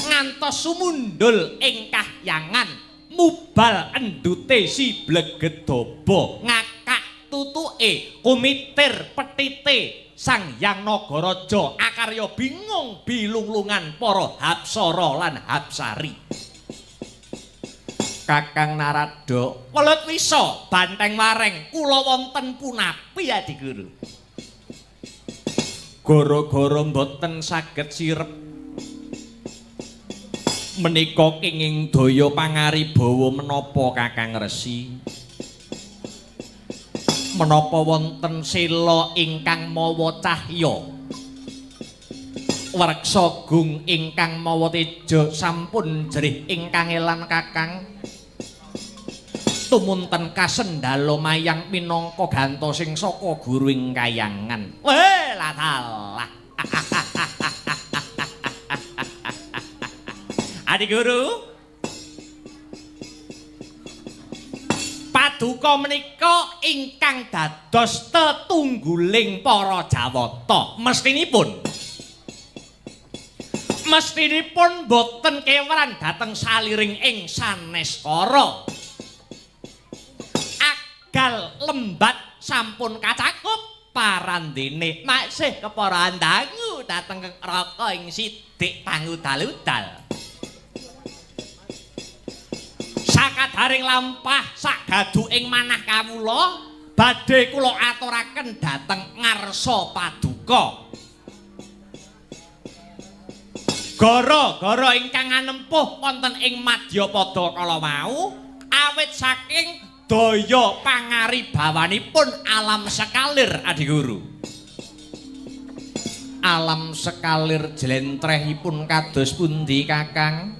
Speaker 3: ngantos sumundul ing kahyangan mubal endute si Blegedaba ngakak tutuke kumitir petite Sang Hyang Nagaraja akarya bingung bilunglungan para hapsara lan hapsari. Kakang Narada welut wisa banteng wareng kula wonten punapi Adi Guru. Gara-gara mboten saged sirep menika kenging daya pangaribawa menapa Kakang Resi? Menapa wonten sela ingkang mawa cahya? Wreksa gung ingkang mawa teja sampun jerih ingkang elan Kakang. Tumunten kasendala mayang minangka gantosing saka guru ing kayangan. Weh, latalah. Adi Guru, paduka menika ingkang dados tetungguling para Jawata. Mestinipun boten keweran dhateng saliring ing sanes kara. Agal lembat sampun kacakup parandene masih kepara dangu dhateng raka ing sidik pangudal-udal. Sakadaring lampah sagadu ing manah kawula badhe kula aturaken dhateng ngarsa paduka. Gara-gara ingkang anempuh wonten ing madyapada kala wau awit saking daya pangaribawanipun alam sekalir Adi Guru. Alam sekalir jlentrehipun kados pundi Kakang?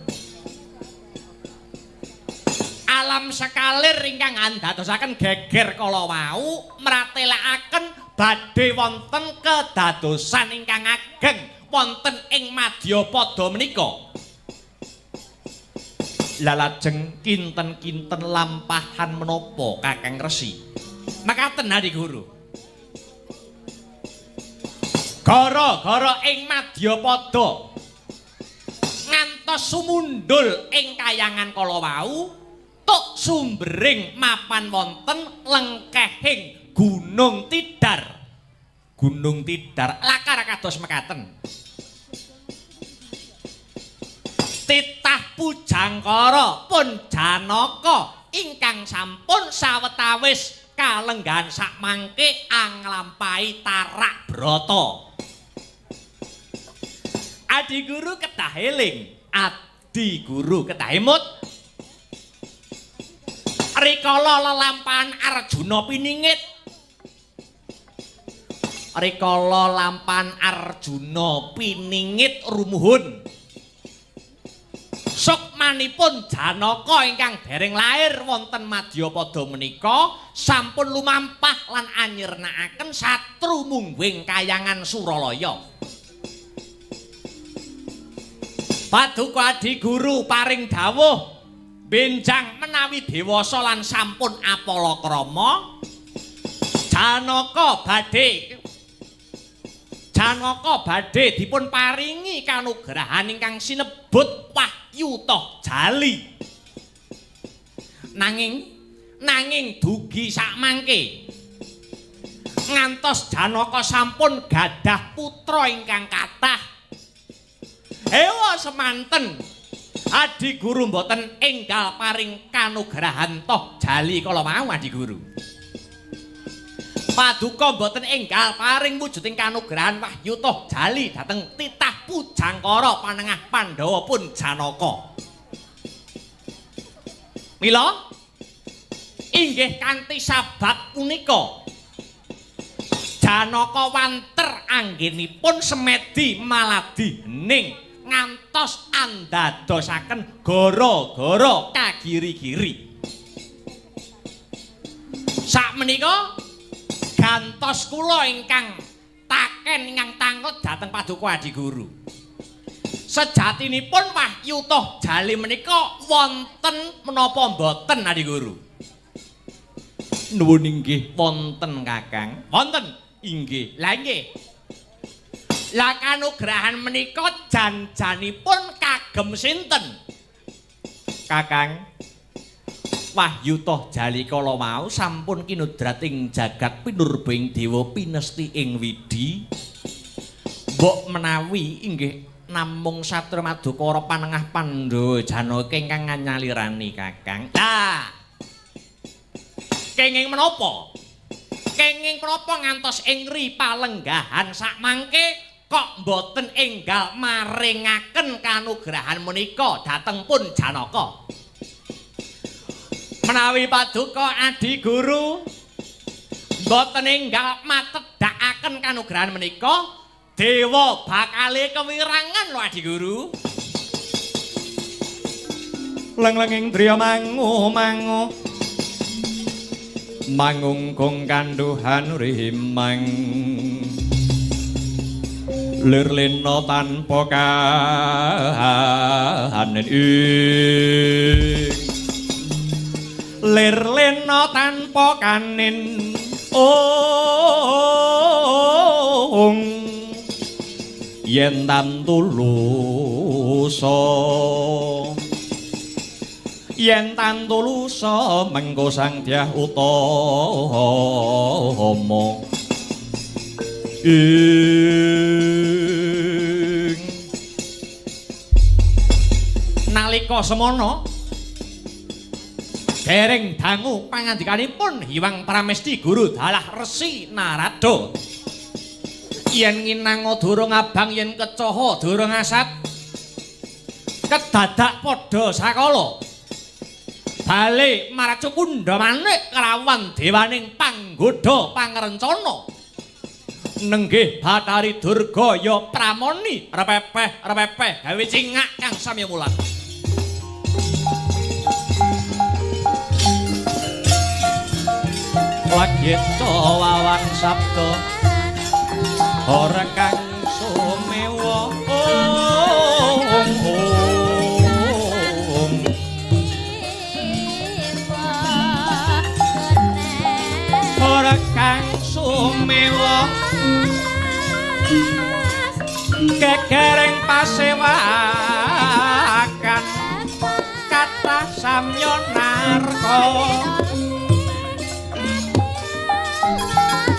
Speaker 3: Alam sekalir ingkang andadosaken geger kala wau mratelakaken badhe wonten kedadosan ingkang ageng wonten ing madyapada menika. Lalajeng kinten-kinten lampahan menapa Kakang Resi? Mekaten Adi Guru. Gara-gara ing madyapada ngantos sumundul ing kayangan kala wau tuk sumbering mapan wonten lengkehing Gunung Tidar. Gunung Tidar lakar kados mekaten. Titah Pujangkara pun Janaka ingkang sampun sawetawis kalenggahan sakmangke anglampahi tarak brata. Adi Guru kedah eling, Adi Guru kedah emut. Rikala lelampahan Arjuna piningit, rikala lampahan Arjuna piningit rumuhun. Sukmanipun Janaka ingkang dereng lair wonten madyapada menika sampun lumampah lan anyirnakaken satru mungguing kayangan Suralaya. Paduka Adi Guru paring dawuh benjang menawi dewasa lan sampun apalakrama Janaka badhe dipun paringi kanugrahan ingkang sinebut wahyu toh jali. Nanging dugi sakmangke ngantos Janaka sampun gadah putra ingkang kathah. Ewa semanten Adi Guru mboten enggal paring kanugrahan toh jali kala wau Adi Guru. Paduka mboten enggal paring wujuding kanugrahan wahyu toh jali dhateng titah Pujangkara panengah Pandhawa pun Janaka. Mila inggih kanthi sabab punika Janaka wanter anggenipun semedi maladi hening ngantos andadosaken gara-gara kagiri-giri. Sakmenika Gantos kula ingkang taken ingkang tanglet dhateng Paduka Adiguru. Sejatinipun wahyu toh jali menika wonten menapa mboten Adiguru? Nuwun inggih wonten Kakang. Wonten inggih. Lah inggih. Lah kanugrahan menika janjanipun kagem sinten? Kakang, wahyu toh jali kala mau sampun kinudrat ing jagat pinurba ing dewa pinesti ing widi. Mbok menawi inggih namung Satria Madukara panengah Pandhawa Janaka ingkang nganyalirani Kakang. Lah, kenging menapa? Kenging menapa ngantos ing ri palenggahan sakmangke kok mboten enggal maringaken kanugrahan menika dhateng pun Janaka? Menawi Paduka Adiguru mboten enggal matedhakaken kanugrahan menika, dewa bakale kewirangan lho Adiguru.
Speaker 4: Leng-lenging driya mangu-mangu mangungkung kanduhan rimang lir lena tanpa kahanen ing lir lena tanpa kanin ong yen tantulusa yen tantulusa mengko sang dyah utama ing
Speaker 3: nalika semana dereng dangu pangandikanipun Hyang Pramesti Guru dalah Resi Narada, yen nginanga durung abang yen kecoha durung asat kedadak padha sakala bali maracukunda manik kelawan dewaning panggodha pangrencana nenggih Bathari Durga ya pramoni repepeh repepeh gawe cingak kang samya mulat.
Speaker 4: Lagita wawan sabda ora kang sumewa ong ora kang sumewa kekereng pasewakan kathah samya narka.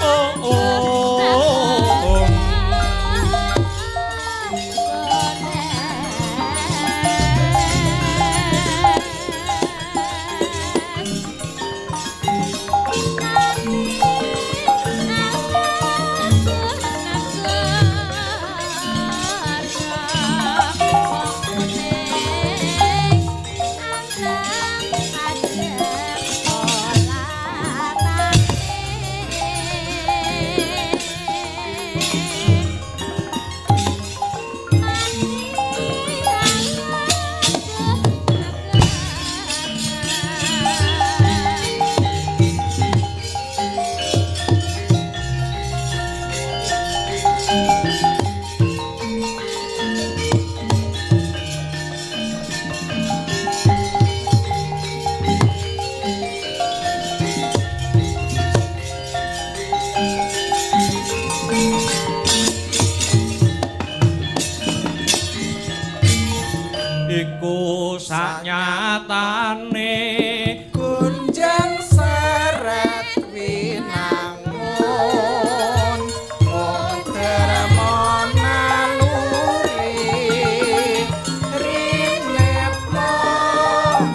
Speaker 4: Oh, oh, oh. Iku saknyatane
Speaker 6: Gunjang seret winangun mung derma naluri rinepa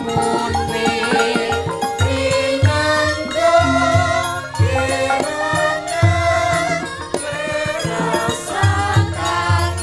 Speaker 6: muni rinangga gerangan rasa kang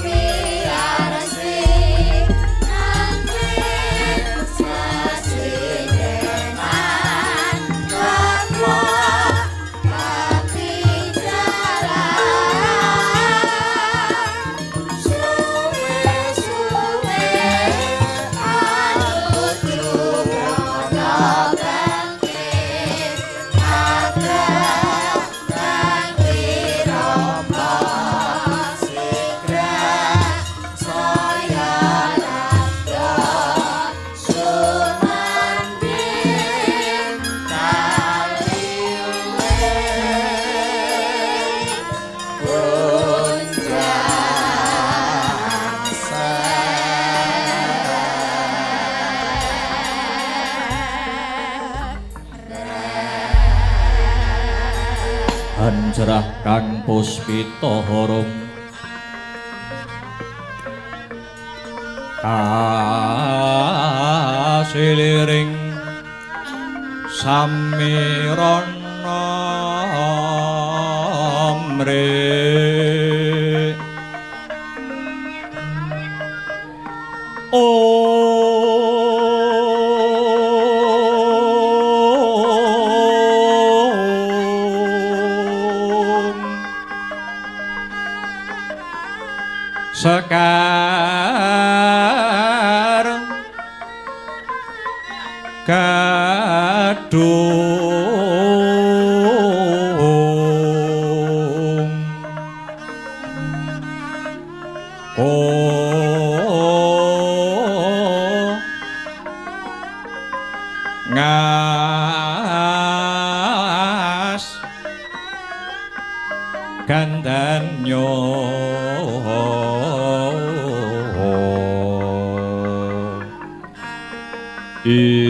Speaker 4: Hanjrah kang puspita harum kasiliring samirana mre Om Sekar Gadung Oh Ngas Gandanyo Ing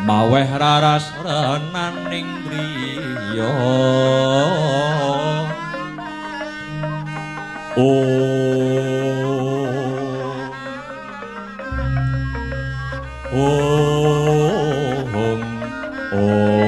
Speaker 4: maweh raras renaning griya Om Om Om Om.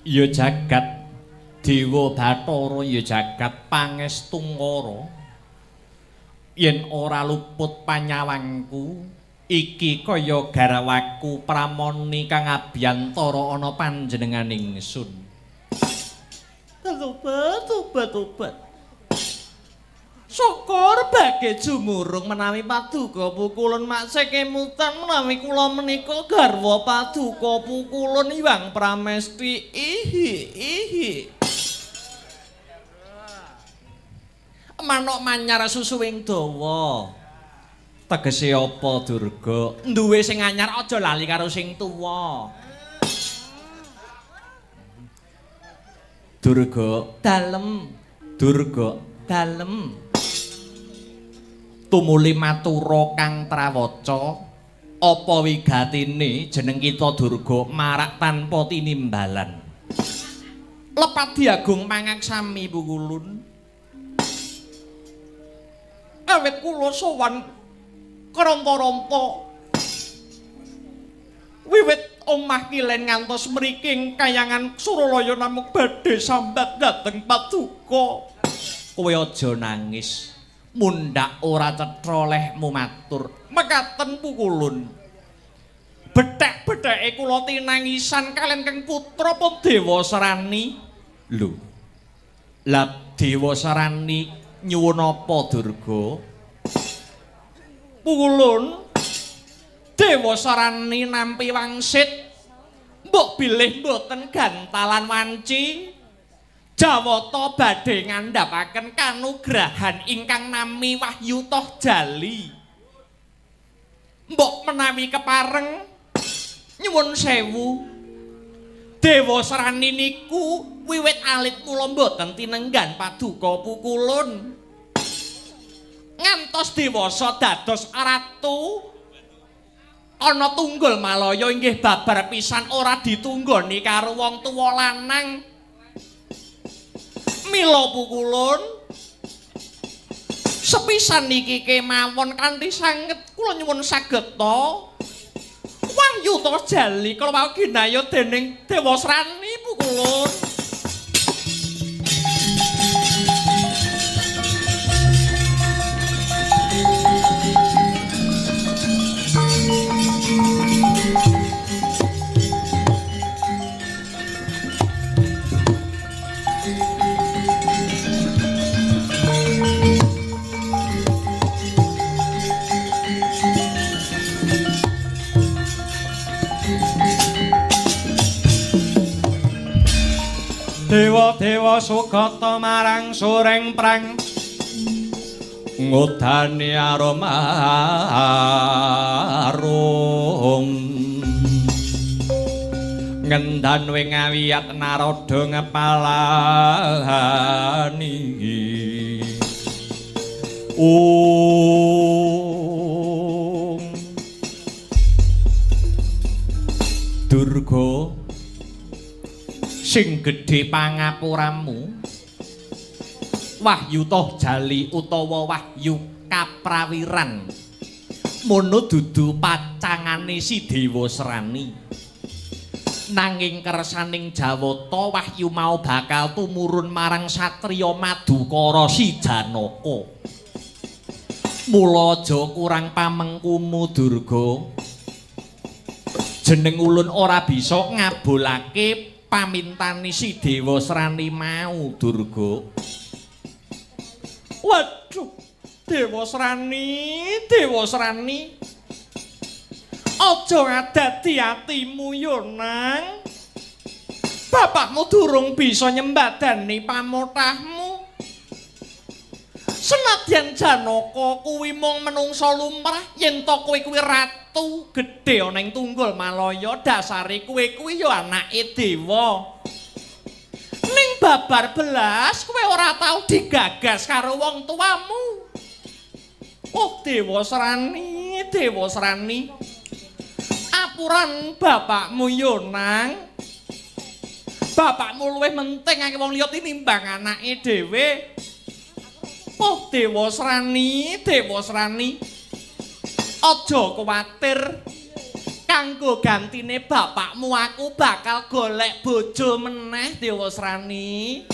Speaker 4: Ya jagat Dewa Bathara, ya jagat Pangestungkara, yen ora luput panyawangku iki kaya garwaku Pramoni kang abiyantara ana panjenengan ingsun.
Speaker 5: Tobat, tobat, tobat. Syukur bage jumurung menawi paduka pukulun maksih kemutan menawi kula menika garwa paduka pukulun Hyang Pramesti. Ihi ihi. Manuk manyar susuwing dawa.
Speaker 4: Tegese apa Durga?
Speaker 5: Duwe sing anyar aja lali karo sing tuwa.
Speaker 4: Durga,
Speaker 5: Dalem,
Speaker 4: Durga,
Speaker 5: dalem.
Speaker 4: Tumuli matura kang trawaca, apa wigatine jeneng kita Durga marak tanpa tinimbalan.
Speaker 5: Lepat diagung pangaksami pukulun. Awit kula sowan keronto-ronto. Wiwit omah kilen ngantos mriki kayangan Suralaya namung badhe sambat dhateng paduka.
Speaker 4: Kowe aja nangis.
Speaker 5: Mundhak ora cetha lehmu matur. Mekaten pukulun. Bethek-betheke kula tinangisan kalian kang putra pun Dewa Serani.
Speaker 4: Lho. Lah Dewa Serani nyuwun apa Durga?
Speaker 5: Pukulun Dewa Sarani nampi wangsit mbok bilih mboten gantalan wanci Jawata badhe ngandhapaken kanugrahan ingkang nami Wahyu Toh Jali. Mbok menawi kepareng nyuwun sewu, Dewa Sarani niku wiwit alit mula mboten tinenggan paduka pukulun. Ngantos dewasa dados ratu ana tunggul Malaya inggih babar pisan ora ditunggoni karo wong tuwa lanang. Mila pukulun sepisan niki kemawon kanthi sanget kula nyuwun sageta Wahyu Toh Jali kala wau ginaya dening Dewa Srani pukulun.
Speaker 3: Sugriwa sugata marang sureng prang ngudani arum arum ngendan wing awiyat naroda ngepalani. Om Durga sing gedhe pangapuramu wahyu toh jali utawa wahyu kaprawiran mono dudu pacangane si Dewa Serani nanging kersaning Jawata wahyu mau bakal tumurun marang satriya Madukara si Janaka. Mula aja kurang pamengkumu Durga, jeneng ulun ora bisa ngabulake pamintane si Dewa Serani mau Durga. Waduh, Dewa Serani, Dewa Serani, aja ngadadi atimu yo nang. Bapakmu durung bisa nyembadani pamotahmu. Senadyan Janaka kuwi mung menungsa lumrah, yen to kowe kuwi ratu gedhe ana ing Tunggul Malaya, dasare kowe kuwi ya anake dewa. Ning babar belas kowe ora tau digagas karo wong tuamu. Oh Dewa Serani, Dewa Serani, apuran bapakmu yo nang. Bapakmu luwih mentingake wong liya tinimbang anake dhewe. Oh Dewa Serani, Dewa Serani, aja kuwatir. Kanggo gantine bapakmu aku bakal golek bojo meneh Dewa Serani.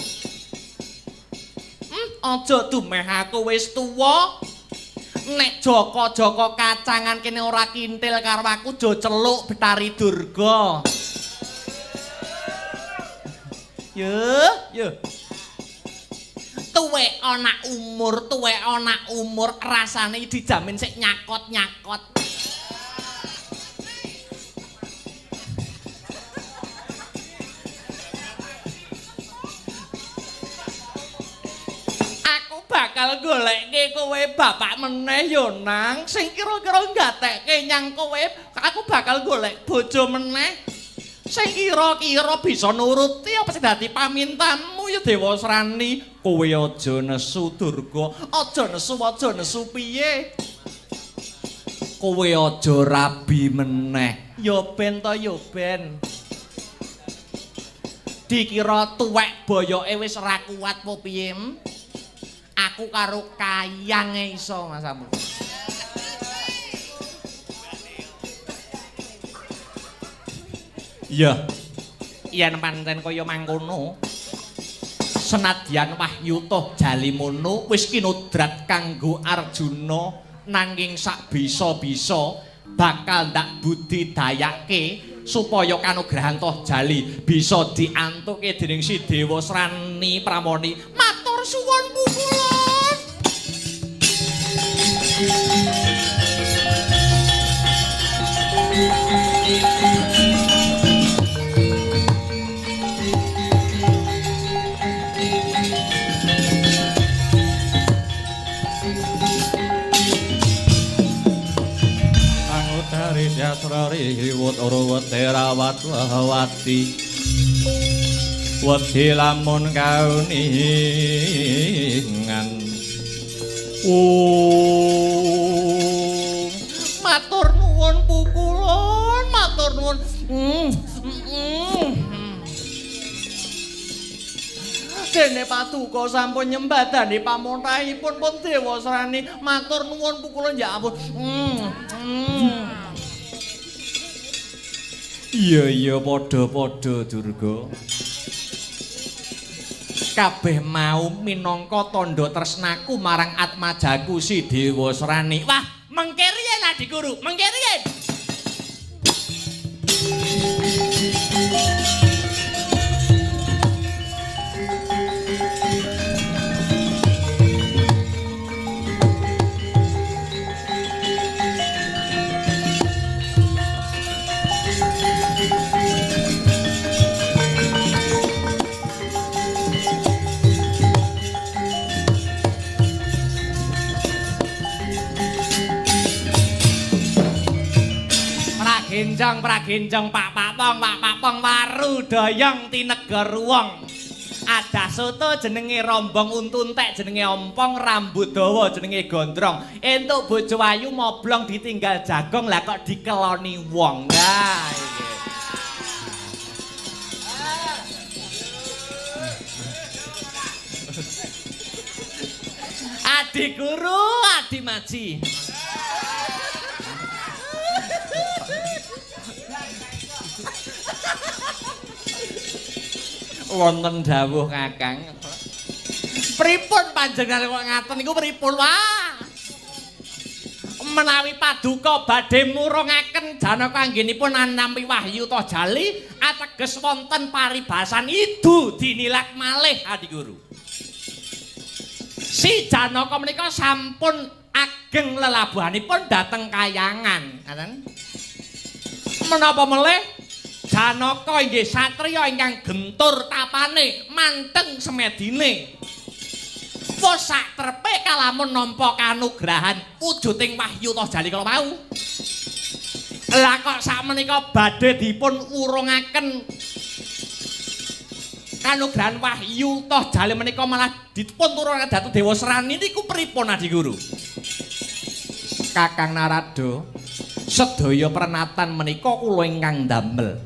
Speaker 3: Aja dumeh aku wis tuwa. Nek jaka-jaka kacangan kene ora kintil karo aku aja celuk Betari Durga. Yo, yo. Tuwek ana umur, tuwek ana umur rasane dijamin sik nyakot-nyakot. Aku bakal golekke kowe bapak meneh yo nang, sing kira-kira nggatekke nyang kowe, aku bakal golek bojo meneh. Sing kira-kira bisa nuruti apa sing dadi pamintanmu ya Dewa Serani. Kowe aja nesu Durga, aja nesu, aja nesu piye? Kowe aja rabi meneh. Ya ben to ya ben. Dikira tuwek boyoke wis ora kuat apa piye? Aku karo kayange iso Mas Amu. Iya. Yen pancen kaya mangkono, senadyan wahyu toh jalimono wis kinodrat kanggo Arjuna, nanging sak bisa-bisa bakal ndak budidayake supaya kanugrahan toh jali bisa diantuke dening si Dewa Serani Pramoni. Matur suwun pukulun.
Speaker 4: Riwut urwet rawat wati wedi lamun kauningan.
Speaker 5: Matur nuwun pukulun, matur nuwun. Dene paduka sampun nyembadani pamontahipun pun Dewa Serani. Matur nuwun pukulun ya ampun.
Speaker 4: Iya iya padha-padha Durga. Kabeh mau minangka tandha tresnaku marang atmajaku si Dewa Serani.
Speaker 5: Wah, mengke riyen Adi Guru, mengke riyen.
Speaker 4: Pragenjong, pragenjong, pak pak pong, pak pak pong, waru doyong tinega ruwong. Ada soto jenenge rombong, untu entek jenenge ompong, rambut dawa jenenge gondrong. Entuk bojo ayu moblong ditinggal jagong, lah kok dikeloni wong. Nah, iki. Adi guru, adi maji. Wonten dawuh Kakang. Pripun panjenengan kok ngaten niku pripun? Wah. Menawi paduka badhe murungaken Janaka anggenipun anampi wahyu Tojali ateges wonten paribasan idu dinilak malih Adi Guru. Si Janaka menika sampun ageng lelabuhanipun dhateng kayangan, ngaten. Menapa melih Janaka inggih satriya ingkang gentur tapane, manteng semedine. Wis sak trepe kalamun nampa kanugrahan wujuding wahyu Tojali kala wau. Lah kok sakmenika badhe dipun wurungaken kanugrahan wahyu Tojali menika malah dipun turunaken dhateng Dewa Srani niku pripun Adi Guru? Kakang Narada, sedaya prenatan menika kula ingkang ndamel.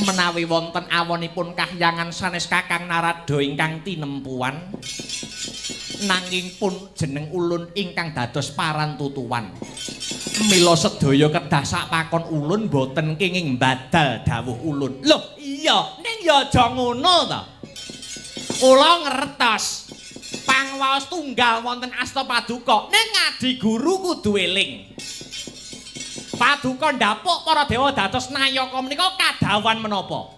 Speaker 4: Menawi wonten awonipun kahyangan sanes Kakang Narada ingkang tinempuan, nanging pun jeneng ulun ingkang dados parantutuwan. Mila sedaya kedah sak pakon ulun boten kenging badal dawuh ulun. Loh, iya, ning ya aja ngono ta. Kula ngertos pangwaos tunggal wonten asta paduka, ning adi guru kudu eling. Paduka ndapuk para dewa dados nayaka menika kadhawan menapa?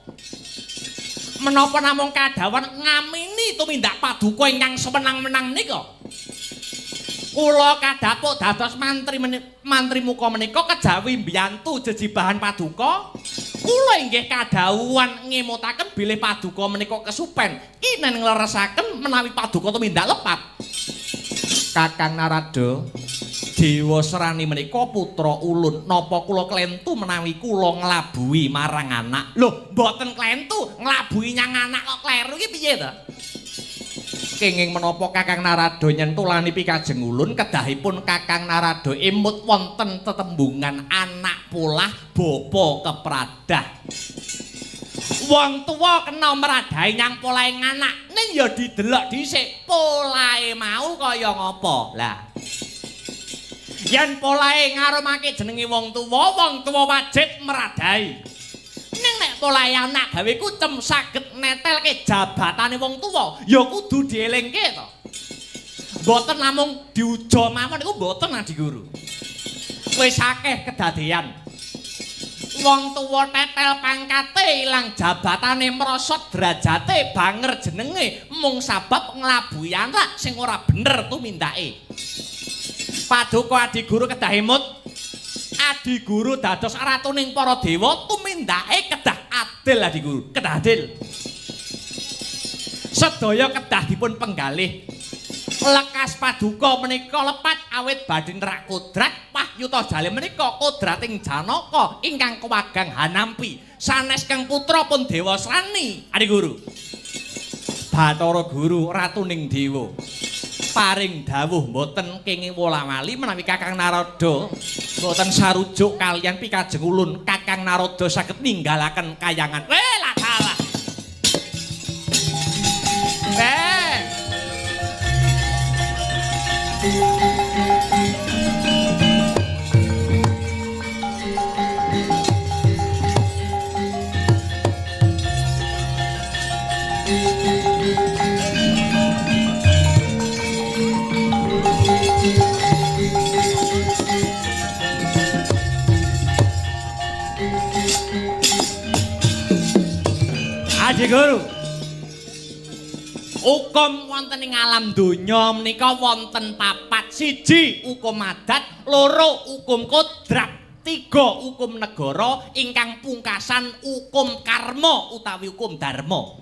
Speaker 4: Menapa namung kadhawan ngamini tumindak paduka ingkang sewenang-wenang menika? Kula kadhapuk dados mantri mantri muka menika kejawi mbiyantu jejibahan paduka. Kula inggih kadhawuhan ngemutaken bilih paduka menika kesupen. Kinen ngleresaken menawi paduka tumindak lepat. Kakang Narada, Dewa Srani menika putra ulun. Napa kula klentu menawi kula nglabuhi marang anak? Lho, mboten klentu, nglabuhi nyang anak kok kleru iki piye ta? Kenging menapa Kakang Narada nyentulani pikajeng ulun, kedahipun Kakang Narada emut wonten tetembungan anak polah bapa kepradah. Wong tuwa kena meradahi nyang polahe anak, ning ya didelok dhisik polahe mau kaya ngapa. Lah, yen polahe ngarumake jenenge wong tuwa wajib meradahi. Ning nek polahe anak gawe kucem saged netelke jabatane wong tuwa, ya kudu dielingke to. Mboten namung diuja mawon niku mboten Adi Guru. Wis akeh kedadean. Wong tuwa tetel pangkate ilang jabatane merosot derajate banger jenenge mung sabab nglabuhi anak sing ora bener tumindake. Paduka Adi Guru kedah emut. Adi Guru dados ratuning para dewa tumindake kedah adil Adi Guru, kedah adil. Sedaya kedah dipun penggalih. Lekas paduka menika lepat awit badhe nerak kodrat wahyu Tojali menika kodrating Janaka ingkang kewagang hanampi sanes kang putra pun Dewa Srani. Adi Guru. Bathara Guru ratuning dewa paring dawuh mboten kenging wola-wali menawi Kakang Narada mboten sarujuk kaliyan pikajeng ulun, Kakang Narada saged ninggalaken kayangan. Weh lah salah. Adi Guru, hukum wonten ing alam donya menika wonten papat. Siji hukum adat, loro hukum kodrat, tiga hukum negara, ingkang pungkasan hukum karma utawi hukum dharma.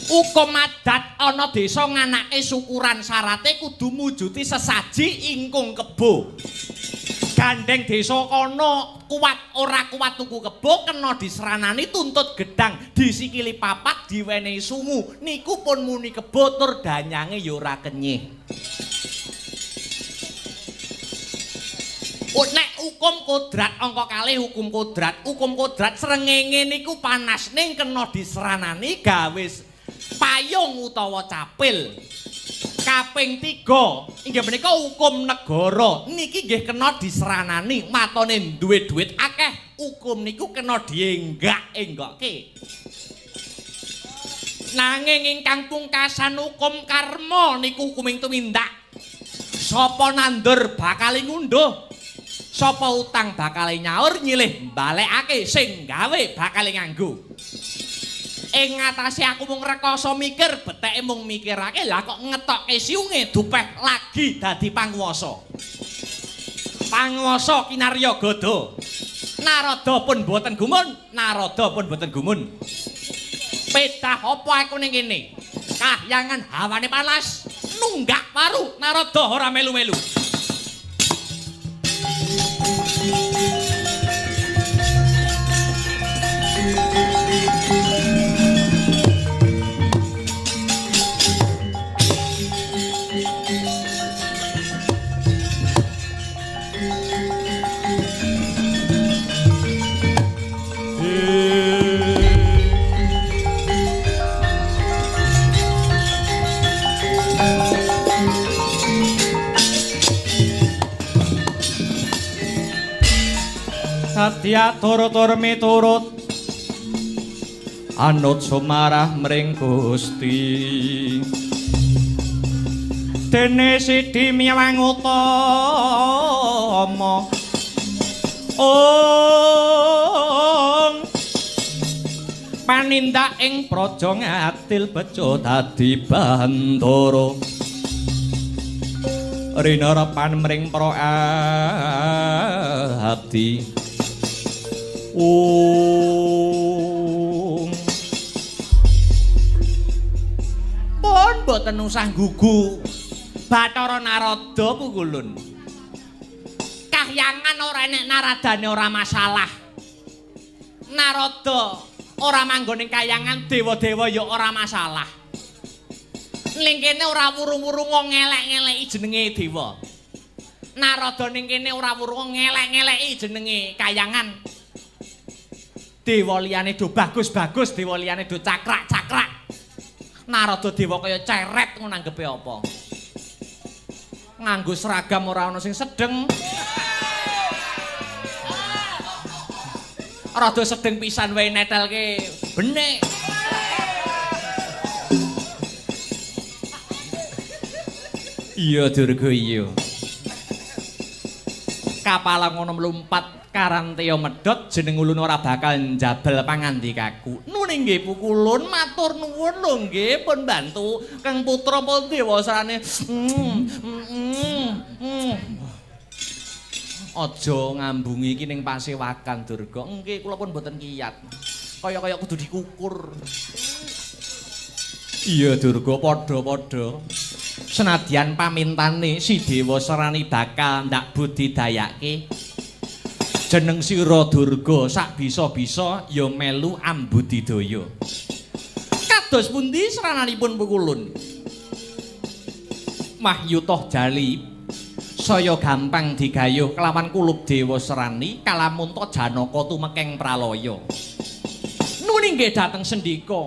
Speaker 4: Hukum adat ana desa nganake syukuran syarate kudu mujuti sesaji ingkung kebo. Gandeng desa kono kuat ora kuat tuku kebo kena diseranani tuntut gedang disikili papat diwenehi sungu niku pun muni kebo tur danyange ya ora kenyih. Nek hukum kodrat angka kalih hukum kodrat, hukum kodrat srengenge niku panas ning kena diseranani gawe payung utawa capil. Kaping 3 inggih menika hukum negara niki nggih kena diseranani matone duwe duit akeh hukum niku kena dienggak-enggokke. Nanging ingkang pungkasan hukum karma niku hukuming tumindak. Sapa nandur bakal ngunduh, sapa utang bakal nyaur, nyilih balekake sing gawe bakal nganggo. Ing ngatasé aku mung rekoso mikir, beteke mung mikirake, lah kok ngetokke siunge dupeh lagi dadi panguwasa. Panguwasa kinarya gada. Narada pun boten gumun, Narada pun boten gumun. Pedah apa aku ning kene? Kahyangan hawane panas, nunggak waru, Narada ora melu-melu.
Speaker 3: Diatur tur miturut anut sumarah mring Gusti. Dene sidi miwang utama ong panindak ing praja ngadil bejo dadi bandara rinarepan mring para abdi. Om. Pun mboten usah gugu Bathara Narada pukulun. Kahyangan ora enek naradane ora masalah. Narada ora manggon ing kahyangan, dewa-dewa ya ora masalah. Ning kene ora wurung-wurung ngelek-ngeleki jenenge dewa. Narada ning kene ora wurung ngelek-ngeleki jenenge kahyangan. Dewa liyane do bagus-bagus, dewa liyane do cakrak-cakrak. Narada dewa kaya ceret ngono anggepe apa? Nganggo seragam ora ana sing sedeng. Rada sedeng pisan wae netelke benik. Iya Durga iya. Kapal ngono mlumpat karanteya medhot jeneng ulun ora bakal njabel pangandikaku. Nune nggih pukulun matur nuwun lho nggih pun bantu Kang Putra pun dewasane. Aja ngambungi iki ning pasewakan Durga. Nggih kula pun mboten kiyat. Kaya-kaya kudu dikukur. Iya Durga padha-padha. Senadyan pamintane si Dewa Serani bakal ndak budidayake. Jeneng sira Durga sak bisa-bisa ya melu ambudidaya. Kados pundi serananipun pukulun? Mahyutoh jali saya gampang digayuh kelawan kulup Dewa Serani kalamunta Janaka tumekeng pralaya. Nuni nggih dhateng sendika.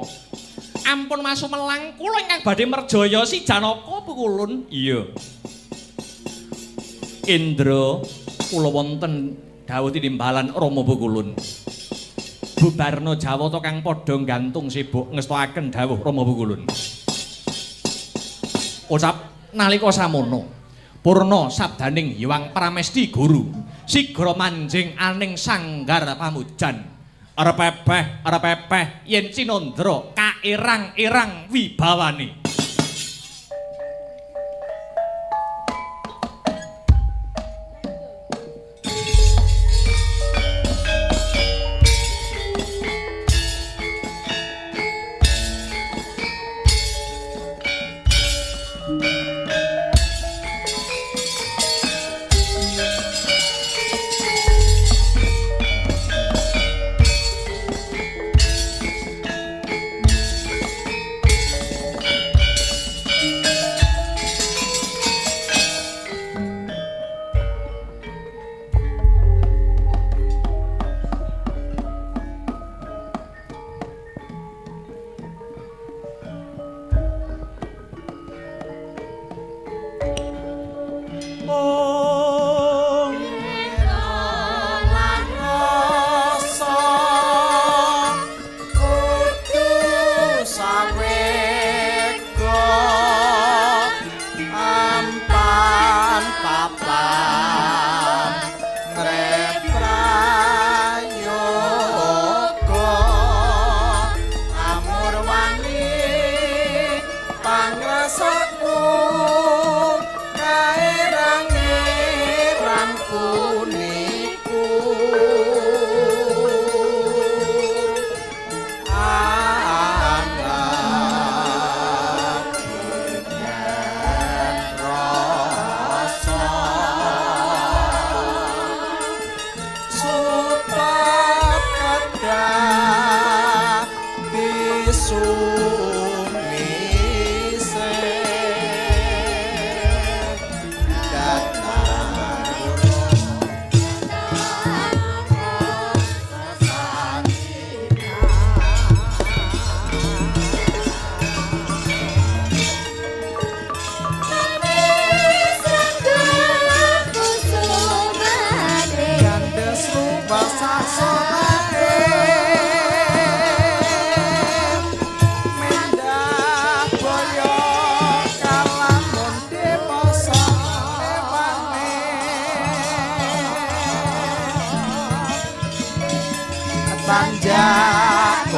Speaker 3: Ampun masumelang kula ingkang badhe merjaya si Janaka pukulun. Iya. Indra kula wonten dawuh tinimbalan Rama pukulun. Bubarna Jawata kang padha gantung sibuk ngestoaken dawuh Rama pukulun. Ucap nalika samono purna sabdaning Hyang Pramesti Guru sigra manjing aning sanggar pamujan. Arepepeh arepepeh yen cinandra kairang-irang wibawane.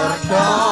Speaker 6: Surga.